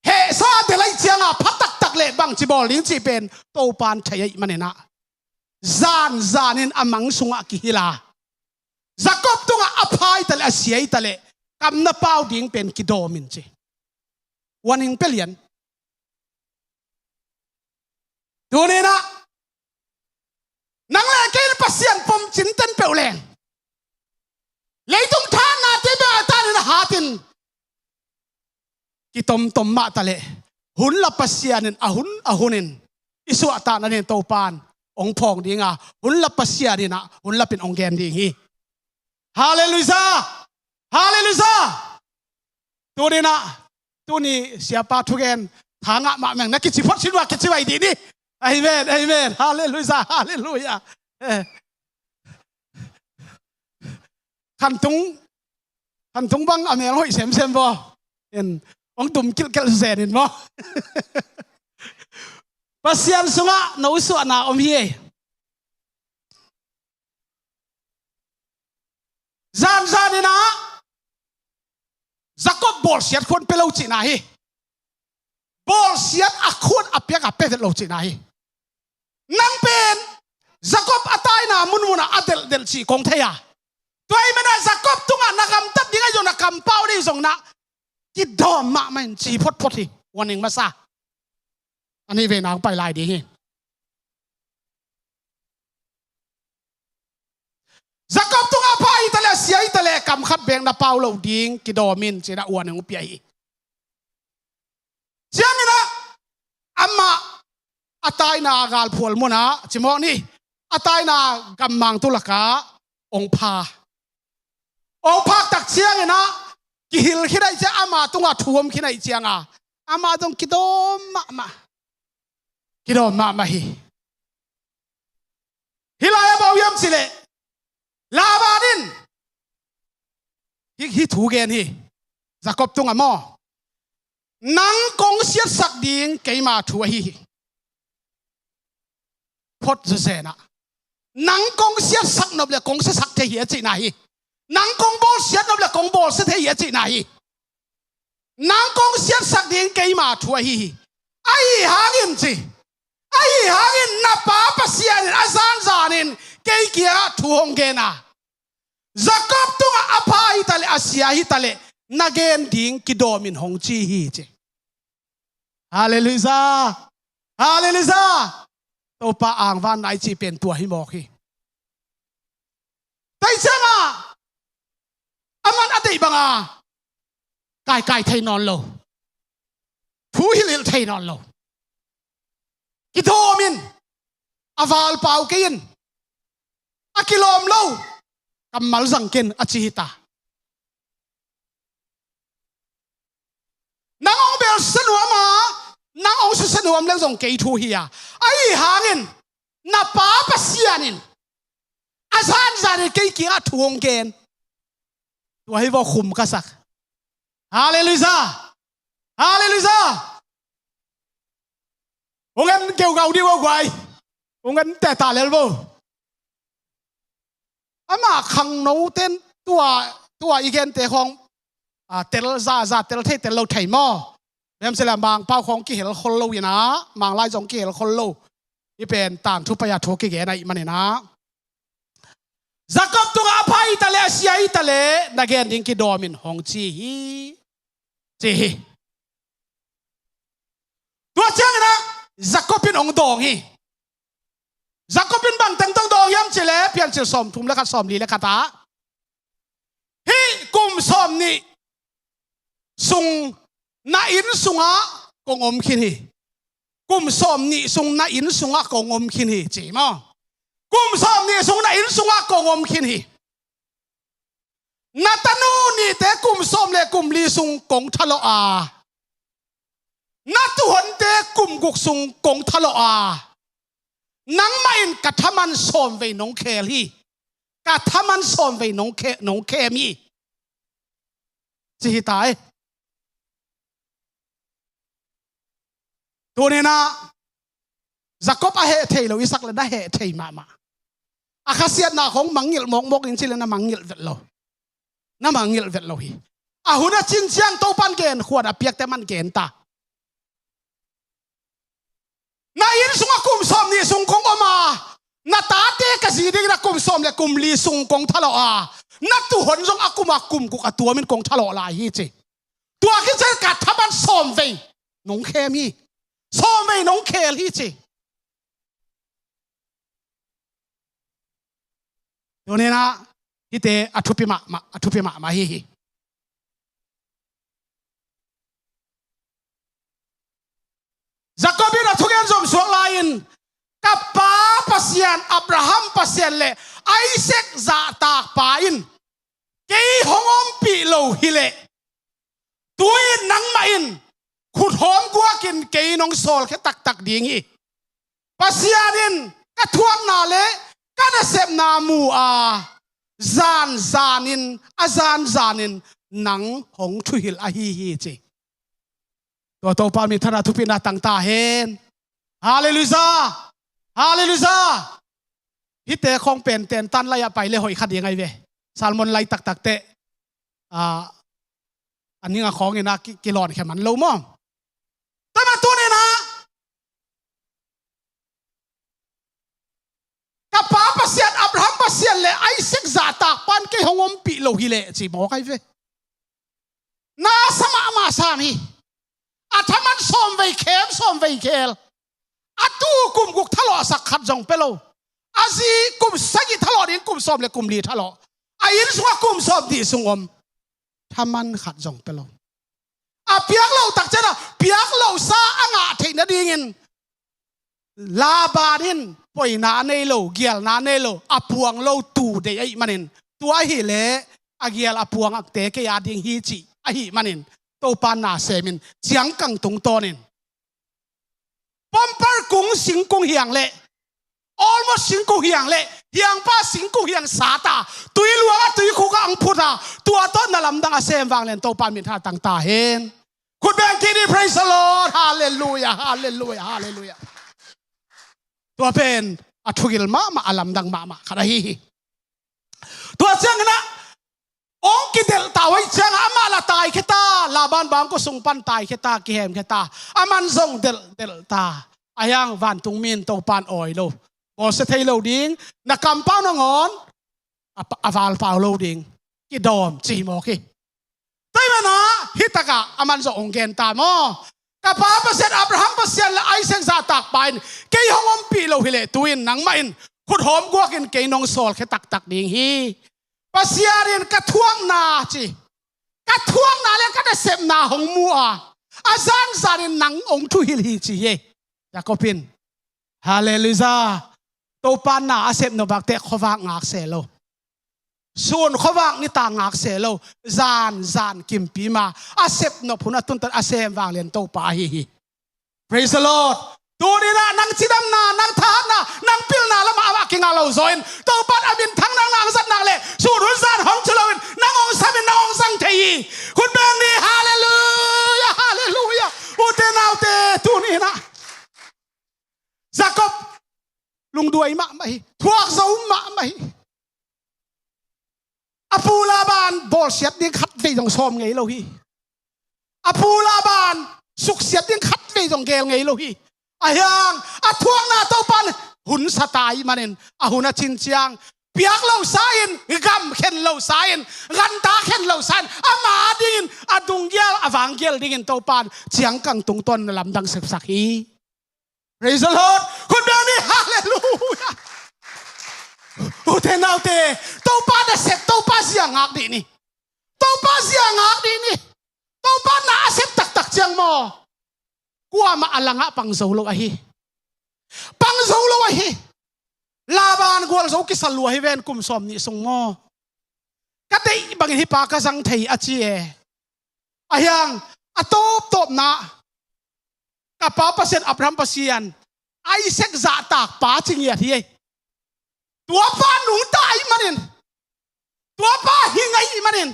Hehsa delh ahih ciang a, pha taktak leh bangci bawl ding cih pen Topa'n thei ahih manin ah, zanzan in a mang sungah kihilh a, Jacob tungah a pha hi ta leh, a sia hi ta leh, kam na pau ding pen kidawm in ci. Warning pia lian. Tuni-in ah nang le kei in Pasian pom cinten peuh leng, leitung thahatnate bek a tanin a hatin kitomtom mah ta leh, hun la Pasian in a hun a hunin i suahtakna dingin Topa'n hong phawng ding a, hun la Pasian in ah hun lapin hong gen ding hi. Halleluiah! Halleluiah! Tuni-in ah, tuni siapa thugen tha ngah mahmah ing, na kici phot sin uh a, kici vai dih ni. Amen, amen. Halleluiah, halleluiah. Eh. Khantung, khantung bang a mel hoih semsem baw. En, hong dum kilhkelh zen in maw. Pasian sungah no suahna om hi. Zanzan in ah Jacob bawlsiat khuan pia lo cihna hi. Bawlsiat a khuan a piak a pia vet lo cihna hi. Nang pen Jacob a taina munmun ah a delhdelh cih kong thei a, tua ahih manin ah Jacob tungah na gamtat ding ahi zong, na kampau ding ahi zong, na kidawm mahmah in ci photphot hi. Warning masa. A nih veina hong pai lai ding hi. Jacob tungah a pha hi ta leh, a sia hi ta leh, kam khat beek na pau loh ding kidawm in ci-in ah warning hong pia hi. Ciangin ah amah a taina galphual munah, ci mawk ni, a taina gammang tu lakah hong pha. Hong phak tak ciangin ah kihilh khin ahih ciang, ama tungah thu om khin ahih ciang a, ama zong kidawm mahmah. Kidawm mahmah hi. Hih lai-ah bang hiam cih leh, Laban in hih, hih thu gen hi. Jacob tungah maw, nang kong siatsak ding keima thu ahi hi. Phot zawzen ah, nang kong siatsak nop leh kong siasak thei hi a cihna hi. Nang kong bawlsiat nop leh kong bawlsia thei hi a cihna hi. Nang kong siatsak ding keima thu ahi hi. Ahi hangin ci, ahi hangin na pa Pasian in a zanzan in kei kiangah thu hong gen a, Jacob tungah a pha hi ta leh, a sia hi ta leh, na gen ding kidawm in hong ci hi ci. Halleluiah. Halleluiah. Topa angvan nai cih pen tua hi mawk hi. Tua ciangah aman a deih banga kaikai thei nawn lo, thu hilhhilh thei nawn lo, kidawm in, a valpau kei in, a kilawm lo, kammal zang kei in a ci hi ta. Nang hong bel susia nuam a, nang hong susia nuam leng zong kei thu hi a, ahi hangin na Pa Pasian in a zanzan in kei kiangah thu hong gen. Tua hi vaw khum ka sak. Halleluiah. Halleluiah. Hong en keugau dih vaw guai. Hong en teh ta lel vaw. Amah khangno ten tua, tua i gente khawng, a, tel za, za tel thei, tel lo thei maw? Bem sila Mangpau khawng kihel khol lo ina, Manglai zong kihel khol lo. I pen tangthu pai-a thu kigen ahih manina, Jacob tungah a pha i ta le, a sia i ta le, na gen ding kidawm in hong ci hi, ci hi. Tua ciangina Jacob in hong dawng hi. Jacob in bang teng tawh dawng hiam cih leh Piancil sawmthum le khat, sawmli le khat ah, hih kum sawmnih sung na inn sungah kong om khin hi. Kum sawmnih sung na inn sungah kong om khin hi, ci maw? Kum sawmnih sung na inn sungah kong om khin hi. Na tanu nihte kum sawm le kum li sung kong thalawh a, na tuuhonte kum guk sung kong thalawh a, nangmah in ka thaman sawmvei nong khel hi. Ka thaman sawmvei nong khe-, nong khem hi, ci hi ta e. Tuninah Jacob a heh thei lo i sak le na heh thei mahmah. A khasiatna khong mangngilh mawkmawk in ci le na mangngilh vet lo. Na mangngilh vet lo hi. A hun a cin ciang Topan gen khuan a piakte man gen ta. Na inn sungah kum sawmnih sung kong om a, na tate ka zi dingin a kum sawm le kum li sung kong thalawh a, na tuuhon zong a kum a kum guk a tuamin kong thalawh lai hi, ci. Tua khit ciang ka thaman sawmvei nong khem hi. Sawmvei nong khel hi, ci. Tuninah hihte a thupi mahmah, a thupi mahmah hi hi. Jacob in a thugen zom suak lai-in, ka pa Pasian, Abraham Pasian le Isaac zahtak pa in kei hong ompih lo hileh, tu-in nangmah in khuthawm guakin kei nong sawlkhia taktak ding hi. Pasian in ka thuakna le ka nasepna mu a, zanzanin, a zanzanin nang hong thuhilh ahi hi, ci. Tua Topa minthanna thupina tang ta hen. Halleluiah. Halleluiah. Hihte khong pen tentan lai-ah pai le hoih kha ding ahi ve. Salmon lai taktak teh, a, a ning a khawng ina ki, kilawn khe man lo maw? Tua mah tuninah ka pa Pasian, Abraham Pasian le Isaac zahtak pan kei hong ompih lo hileh, ci mawk ahi ve. Na sa mahmah sam hi. A thaman sawmvei khem, sawmvei khel. A tu kum guk thalawhsak khat zong pia lo. A zi kum sagih thalawh ding, kum sawm le kum li thalawh. A inn sungah kum sawmnih sung om. Thaman khat zong pia lo. A piak loh takciangah piak lohsa a ngah theih nadingin Laban in poina a nei lo, gialna a nei lo, a puang lo tuu deih ahih manin, tua ahih leh a gial a puangte kei a ding hi cih ahih manin, Topa na semin ciangkang tungtawnin Pompar kung singkung hiang le, Olmo singkung hiang le, hiangpa singkung hiang sat a, tui luang a, tui khuk a ang phut a, tua tawh na lamdang a sem vanglian Topa minthanna tang ta hen. Khut beng kik ni, praise the Lord, halleluiah, halleluiah, halleluiah. Tua pen a thugil mahmah, a lamdang mahmah khat ahi hi. Tua ciangin ah hong kidelh ta uh ahih ciangah amah la taikhia ta, Laban bangkua sung pan taikhia ta, kihemkhia ta, aman zong delhdelh ta. Ahi hang vantungmi in Topa in awi lo, bawlsia thei lo ding, na kampau nangawn a, a valpau lo ding, kidawm ci hi mawk hi. Tua ahih manin ah hih takah aman zong hong gen ta maw? Ka pa Pasian, Abraham Pasian le Isaac zahtakpa in kei hong ompih lo hileh tu-in nangmah in khut hawm guakin kei nong sawlkhia taktak ding hi. Pasian in ka thuakna ci, ka thuakna le ka nasepna hong mu a, a zanzanin nang hong thuhilh hi ci hi. Jacob in, Halleluiah. Topa na a sep nop vak teh khuavak ngak se lo. Sun khuavak nitak ngak se lo. Zan zan kimpi ma a sep nop hun a tuntan a sem vang lian Topa ahi hi. Praise the Lord. Tuni-in ah nang cidamna, nang thahatna, nang pilna lamah amah kinga lo zaw in Topa in a minthang nang nang zat nak leh sun hun zan hong ci loin nang hong sam in nang hong zang thei hi. Khut beng ni. Halleluiah, halleluiah. Ute naute, tuni-in ah Jacob lungduai mahmah hi. Thuak zo mahmah hi. A pu Laban bawlsiat ding khatvei zong sawm ngei lo hi. A pu Laban suksiat ding khatvei zong gel ngei lo hi. Ahi hang a thuakna Topa in hun sa ta ahih manin a hun a cin ciang piak lo sa-in, gam khen lo sa-in, ganta khen lo sa-in, ama dingin a dunggial a vanggial dingin Topa in ciangkang tungtawn na lamdang sepsak hi. Praise the Lord. Khut beng ni. Halleluiah. Ute naute, Topa nasep, Topa zia ngak dih ni. Topa zia ngak dih ni. Topa na a sep taktak ciang maw, kuamah a langah pang zo lo ahi. Pang zo lo ahi. Laban gualzo kisa lua hi ven, kum sawm nih sung maw. Ka deih bangin hih pa ka zang thei a ci e. Ahi hang a tawptawpna, ka pa Pasian, Abraham Pasian, Isaac zahtakpa ci ngiat hi. Tuapa nungta ahih manin, tuapa hing ahih manin,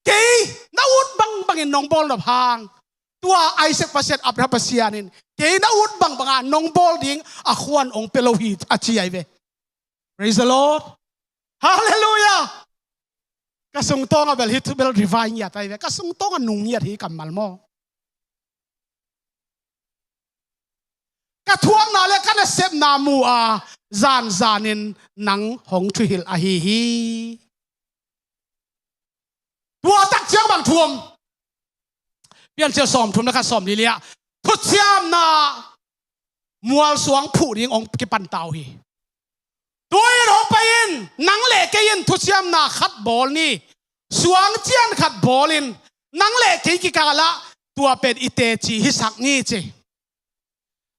kei na ut bangbangin nong bawl nop hang, tua Isaac Pasian, Abraham Pasian in kei na ut bangbanga nong bawl ding a khuan hong pia lo hi a ci ahi ve. Praise the Lord. Halleluiah. Ka sungtawng a bel hih thu bel revive ngiat ahi ve. Ka sungtawng a nung ngiat hi kammal maw. Ka thuakna le ka nasepna mu a, zanzanin nang hong thuhilh ahi hi. Tua tak ciang bang thu om? Piancil sawmthum le khat, sawmli le ah thuciamna mualsuang phuh ding hong kipan ta uh hi. Tu-in hong pai in, nang le kei in thuciamna khat bawl ni. Suangcian khat bawl in, nang le kei kikalah tua pen i teci hisak ni ci.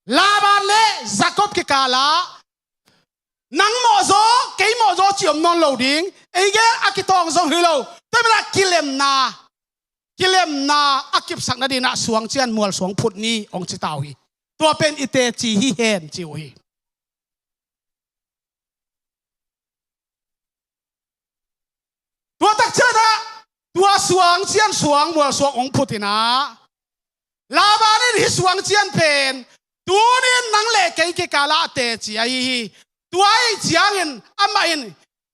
Laban le Jacob kikalah nang mawhzaw, kei mawhzaw ci om nawn lo ding. Ei gel a kitawng zong hi lo. Tua manin ah kilemna, kilemna a kipsak nadingin ah suangcian mualsuang phut ni hong ci ta uh hi. Tua pen i teci hi hen ci uh hi. Tua tak ciangin ah tua suangcian suang mualsuang hong phut in ah, Laban in hih suangcian pen tuni-in nang le kei kikalah teci ahi hi. Tua ahih ciangin amah in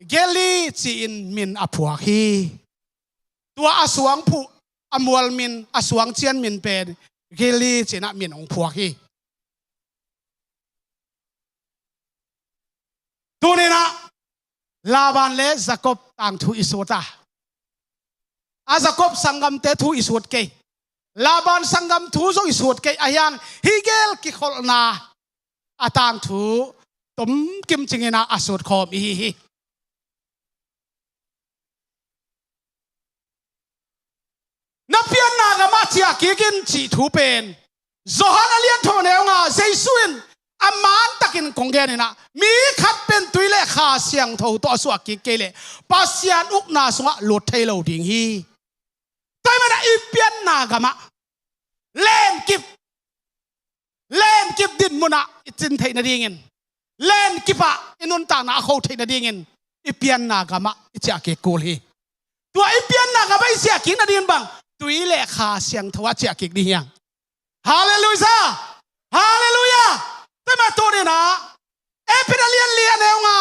Gili ci-in min a phuak hi. Tua a suang phuh, a mual min, a suangcian min pen Gili ci-in ah min hong phuak hi. Tuni-in ah Laban le Jacob tangthu i sut a, a Jacob sanggamte thu i sut kei, Laban sanggam thu zong i sut kei. Ahi hang hih gel kikholhna a tangthu tomkim cingin ah a sut khawm i hi hi. Na pianna gamah ciah kik in cih thu pen Johan a lian thum a neu nga, Jesu in a mantakin kong gen in ah, mi khat pen tui le Kha Siangtho tawh a suah kik kei leh Pasian ukna sungah lut thei lo ding hi. Tua ahih manin ah i pianna gamah lenkip, lenkip dinmun ah i cin theih nadingin, lenkip ah i nuntakna a kho theih nadingin i pianna gamah i ciah kik kul hi. Tua i pianna gamah i ciah kik nadingin bang, tui le Kha Siangtho ah ciah kik ding hi hang. Halleluiah. Halleluiah. Tua ahih manin tuni-in ah Efesa a lian li a neu nga,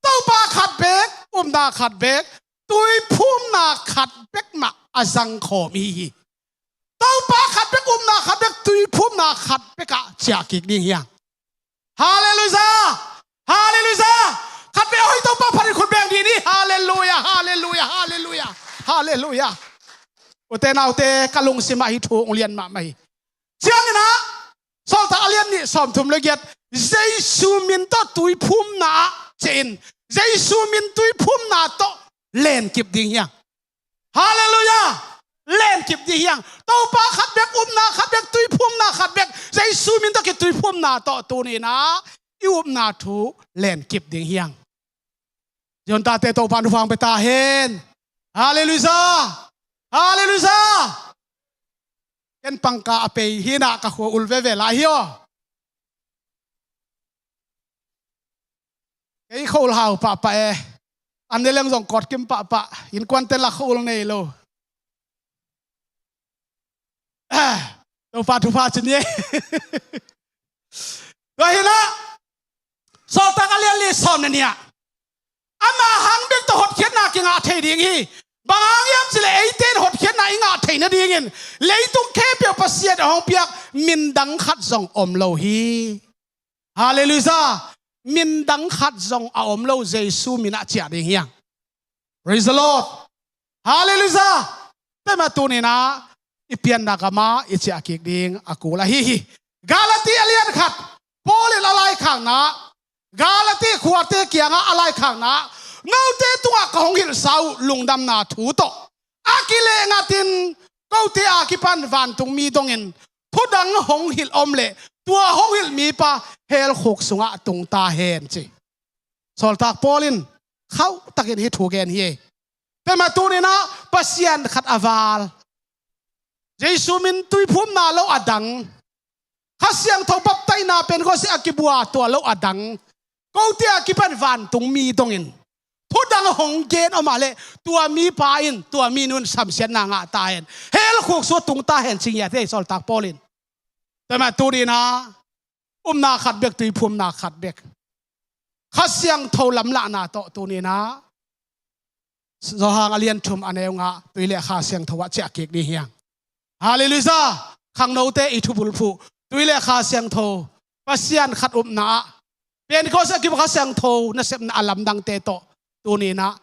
Topa khat bek, upna khat bek, tuiphumna khat bek mah a zang khawm i hi hi. Topa khat bek, upna khat bek, tuiphumna khat bek ah ciah kik ding hi hang. Halleluiah. Halleluiah. Khat bek a hoih Topa phat in khut beng dih ni. Halleluiah. Halleluiah. Halleluiah. Halleluiah. Ute naute, ka lungsim ah hih thu hong lian mahmah hi. Ciangin ah Sawltak a lian nih sawmthum le giat, Jesu min tawh tuiphumna ah ciah in, Jesu min tuiphumna tawh lenkip ding hi hang. Halleluiah. Lenkip ding hi hang. Topa khat bek, upna khat bek, tuiphumna khat bek, Jesu min tawh kituiphumna tawh tuni-in ah i upna thu lenkip ding hi hang. Zion tate Topa in thupha hong pia ta hen. Halleluiah. Halleluiah. Ken pangka a pei hi-in ah ka khua ul veve lai hi aw. Kei khua ul hau pahpah e. An ne leng zong kawtkim pahpah. Innkuante lah khua ul nei lo. Topa thupha ci ni. Tua hi-in ah Sawltak a lian li sawm le nih ah, ama hang bek tawh hotkhiatna kingah thei ding hi. Bang hang hiam cih leh eite in hotkhiatna i ngah theih nadingin leitung khempeuh Pasian a hong piak min dang khat zong om lo hi. Halleluiah. Min dang khat zong a om lo, Jesu min ah ciah ding hi hang. Praise the Lord. Halleluiah. Tua mah tuni-in ah i pianna gam ah i ciah kik ding a kul ahi hi. Galati a lian khat, Paul in a laikhakna, Galati khuate kiangah a laikhakna, note tungah ka hong hilhsa uh lungdamna thu tawh a kileh ngatin, kote a kipan vantungmi dongin thudang hong hilh om leh tua hong hilh mipa hell khuk sungah tung ta hen ci. Sawltak Paul in khauhtakin hih thu gen hi. Tua mah tuni-in ah Pasian khat a val, Jesu min tuiphumna lo a dang, Kha Siangtho baptaihna Pentecost a kibua tua lo a dang, kote a kipan vantungmi dongin thudang hong gen om a leh tua mipa in, tua minu in samsiatna ngah ta hen, hell khuk sungah tung ta hen ci ngiat hi, Sawltak Paul in. Tua mah tuni-in ah upna khat bek, tuiphumna khat bek, Kha Siangtho lamlahna tawh tuni-in ah Johan a lian thum a neu nga, tui le Kha Siangtho ah ciah kik ding hi hang. Halleluiah. Khangnote i thubulphuh, tui le Kha Siangtho, Pasian khat upna ah, Pentecost a kibua Kha Siangtho nasepna a lamdangte tawh tuni-in ah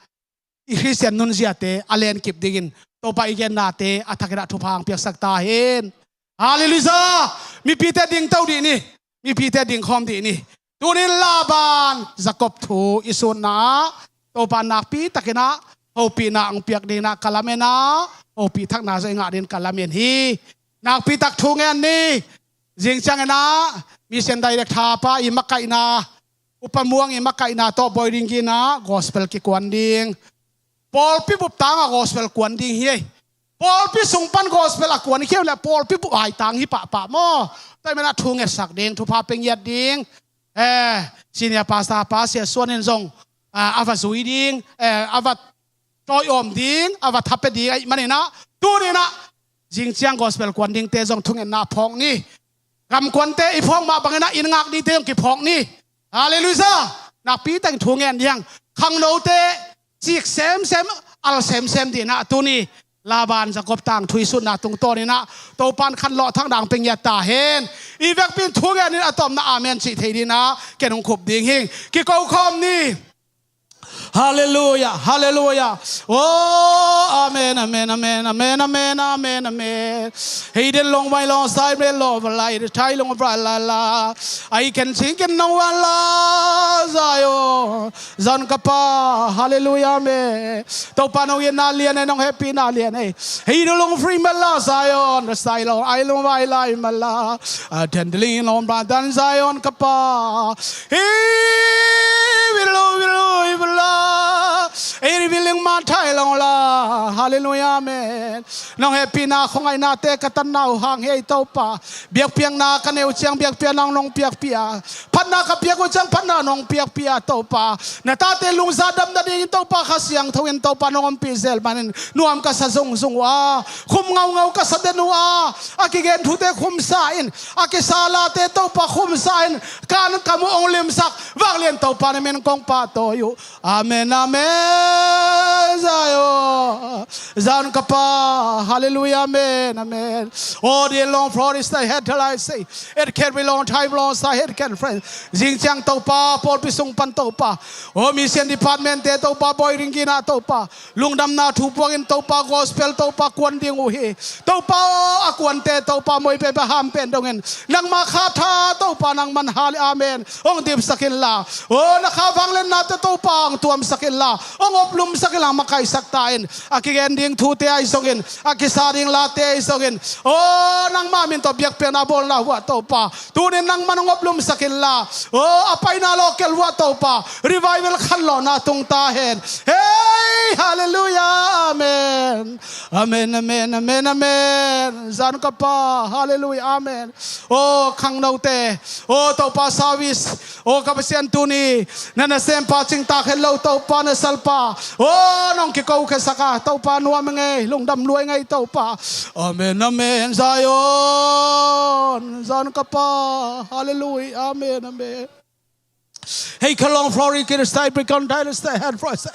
i Khristian nunziate a lenkip dingin Topa i gennate a thakin ah thupha hong piaksak ta hen. Halleluiah. Mipite dingto dih ni. Mipite dingkhawm dih ni. Tuni-in Laban, Jakob thu i sutna ah Topa in nakpitakin ah hopihna hong piak dingin ah ka lamen a, hopih thakna zong i ngah dingin ka lamen hi. Nakpitak thu ngen ni. Zing ciangin ah Mission Director pa i makaihna, Upa Muang i makaihna tawh Boiringgin ah gospel kikuan ding. Pawlpi bup tangah gospel kuan ding hi. Pawlpi sung pan gospel a kuan khia uh leh pawlpi bup hai tang hi pahpah maw. Tua ahih manin ah thu ngetsak ding, thupha pia ngiat ding, eh, senior pastor pa Sia Suan in zong, ah, a va zui ding, eh, a va tawi awm ding, a va tha pia ding ahih manin ah, tuni-in ah zing ciang gospel kuan dingte zong thungetna phawk ni. Gamkuante i phawk mah bangin ah inn ngak dingte zong kiphawk ni. Halleluiah. Nakpi takin thu ngen ding. Khangnote cik semsem, al semsem dingin ah tuni Laban, Jakob tangthu i sutna tungtawnin ah Topa in khanlawh thak dang pia ngiat ta hen. I vekpi in thu ngenin a tawpna amen cih thei dingin ah ken hong khup ding hing. Kiko khawm ni. Halleluiah, halleluiah. Oh, amen, amen, amen. Hei den long vai long sai bre lo va lai de tai long va la la. Ai ken sing ken nong va la Zion, Zion ka pa. Halleluiah, amen. Topa nong itna lian ei, nong hehpihna lian ei. Hei den long free ma la Zion, sai long ai long vai lai ma la. A ten de ling long ba dan Zion ka pa. Hi, vilu, vilu, vilu. Ei, viling ma thai long la. Halleluiah, amen. Nong hehpihna khuangaihna te ka tanna uh hang hi ei Topa. Biakpiakna ka neih uh ciang biakpiakna nong piakpih a. Phatna ka piak uh ciang phatna nong piakpih a Topa. Na tate lungza dam nadingin Topa Kha Siangtho in Topa nong ompih zel manin nuam ka sa zungzung uh a. Khum ngaungau ka sa den uh a. A kigen thute khumsa in. A kisa late Topa khumsa in, kan ka mu ong limsak, vanglian Topa na min kong pahtawi uh. Amen, amen, Zion. Zan ka Pa, halleluiah, amen, amen. Oh, dear Lord, Florida, head to life, say, it can be long time, long side, it can friend. Zing ciang Topa, pawlpi sung pan Topa. Oh, mission department te Topa, Boy Ring Gina Topa. Lungdamna thu puakin Topa, gospel Topa, kuan ding uh hi. Topa, oh, a kuante Topa, moi pe pe ham pen dongin. Nangma kha tha Topa, nangman hal, amen. Hong dipsak inla. Oh, na kha vangliatnate Topa, hong tuamsak inla. Hong oplumsak inla, makaisak ta in. A kigen ding thute ahi zongin, a kisa ding late ahi zongin, oh, nangma min tawh biakpiakna bawlna uh ah Topa, tunin nangman hong oplumsak inla. Oh, a paina local uh ah Topa, revival khanlawhna tung ta hen. Hei, halleluiah, amen. Amen, amen, amen, amen. Zan ka Pa, halleluiah, amen. Oh, khangnote, oh, Topa service, oh, ka Pasian, tuni na nasempa cingtak het lo Topa, na salpa, oh, nong kiko khia sak a Topa, nuam ngei, lungdam lua ngei Topa. Amen, amen. Zion, Zion ka Pa, halleluiah, amen, amen. Hei kha long Florida, Kyrgyzstan, Brikon, Thailand, State, Head Force.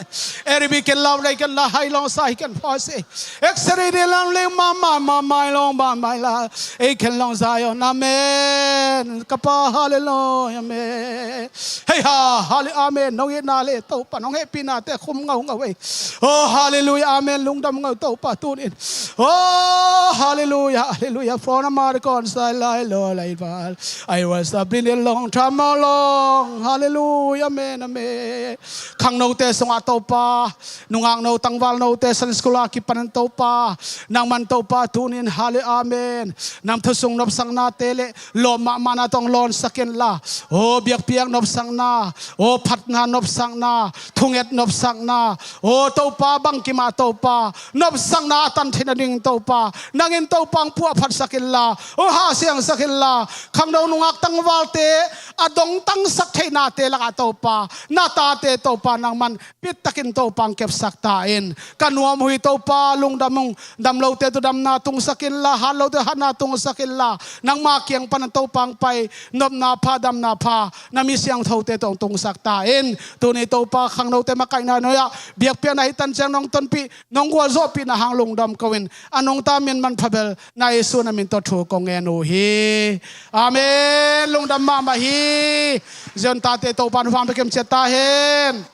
Eribi ken lau lei ken la, hai long sai ken force. Exeri di lam leng ma ma ma mai long ba mai la. Ei ken long Zion, amen. Ka Pa, halleluiah, amen. Hei ha, halle, amen. Nong itna le Topa, nong hehpihnate khum ngaungau ei. Oh, halleluiah, amen. Lungdam ngau Topa, tunin. Oh, halleluiah, halleluiah. For a miracle, sai lai lo lai val. I was a brilliant long time along. Halleluiah, amen, amen. Khangnote sungah Topa, nungakno tangvalnote Sunday school a kipanin Topa, nangman Topa tunin, halle, amen. Nang thu sung nopsaknate le lawm mahmahna tawh hong lawnsak inla. Oh, biakpiak nopsakna, oh, phatna nopsakna, thunget nopsakna, oh, Topa, bangkim ah Topa, nopsakna a tan theihna ding Topa, nangin Topa hong puahphatsak inla. Oh, hahsiangsak inla. Khangno nungak tangvalte a dongtangsak theihnate lakah Topa, na tate Topa, nangman pittakin Topa hong kepsak ta in. Ka nuam uh hi Topa, lungdam ung, damlote tawh damna tungsak inla, hatlote tawh hatna tungsak inla. Nangma kiang pan Topa hong pai, nopna pha, damna pha, na mi siangthote tawh hong tungsak ta in. Tuni Topa, khangnote makaihna nuai-ah biakpiakna hi tan ciang nong tonpih, nong gualzawhpihna hang lungdam ko in, a nungta min manpha bel na Jesu na min tawh thu kong ngen uh hi. Amen. Lungdam mahmah hi. Zion tate Topa in hong bekem ciat ta hen.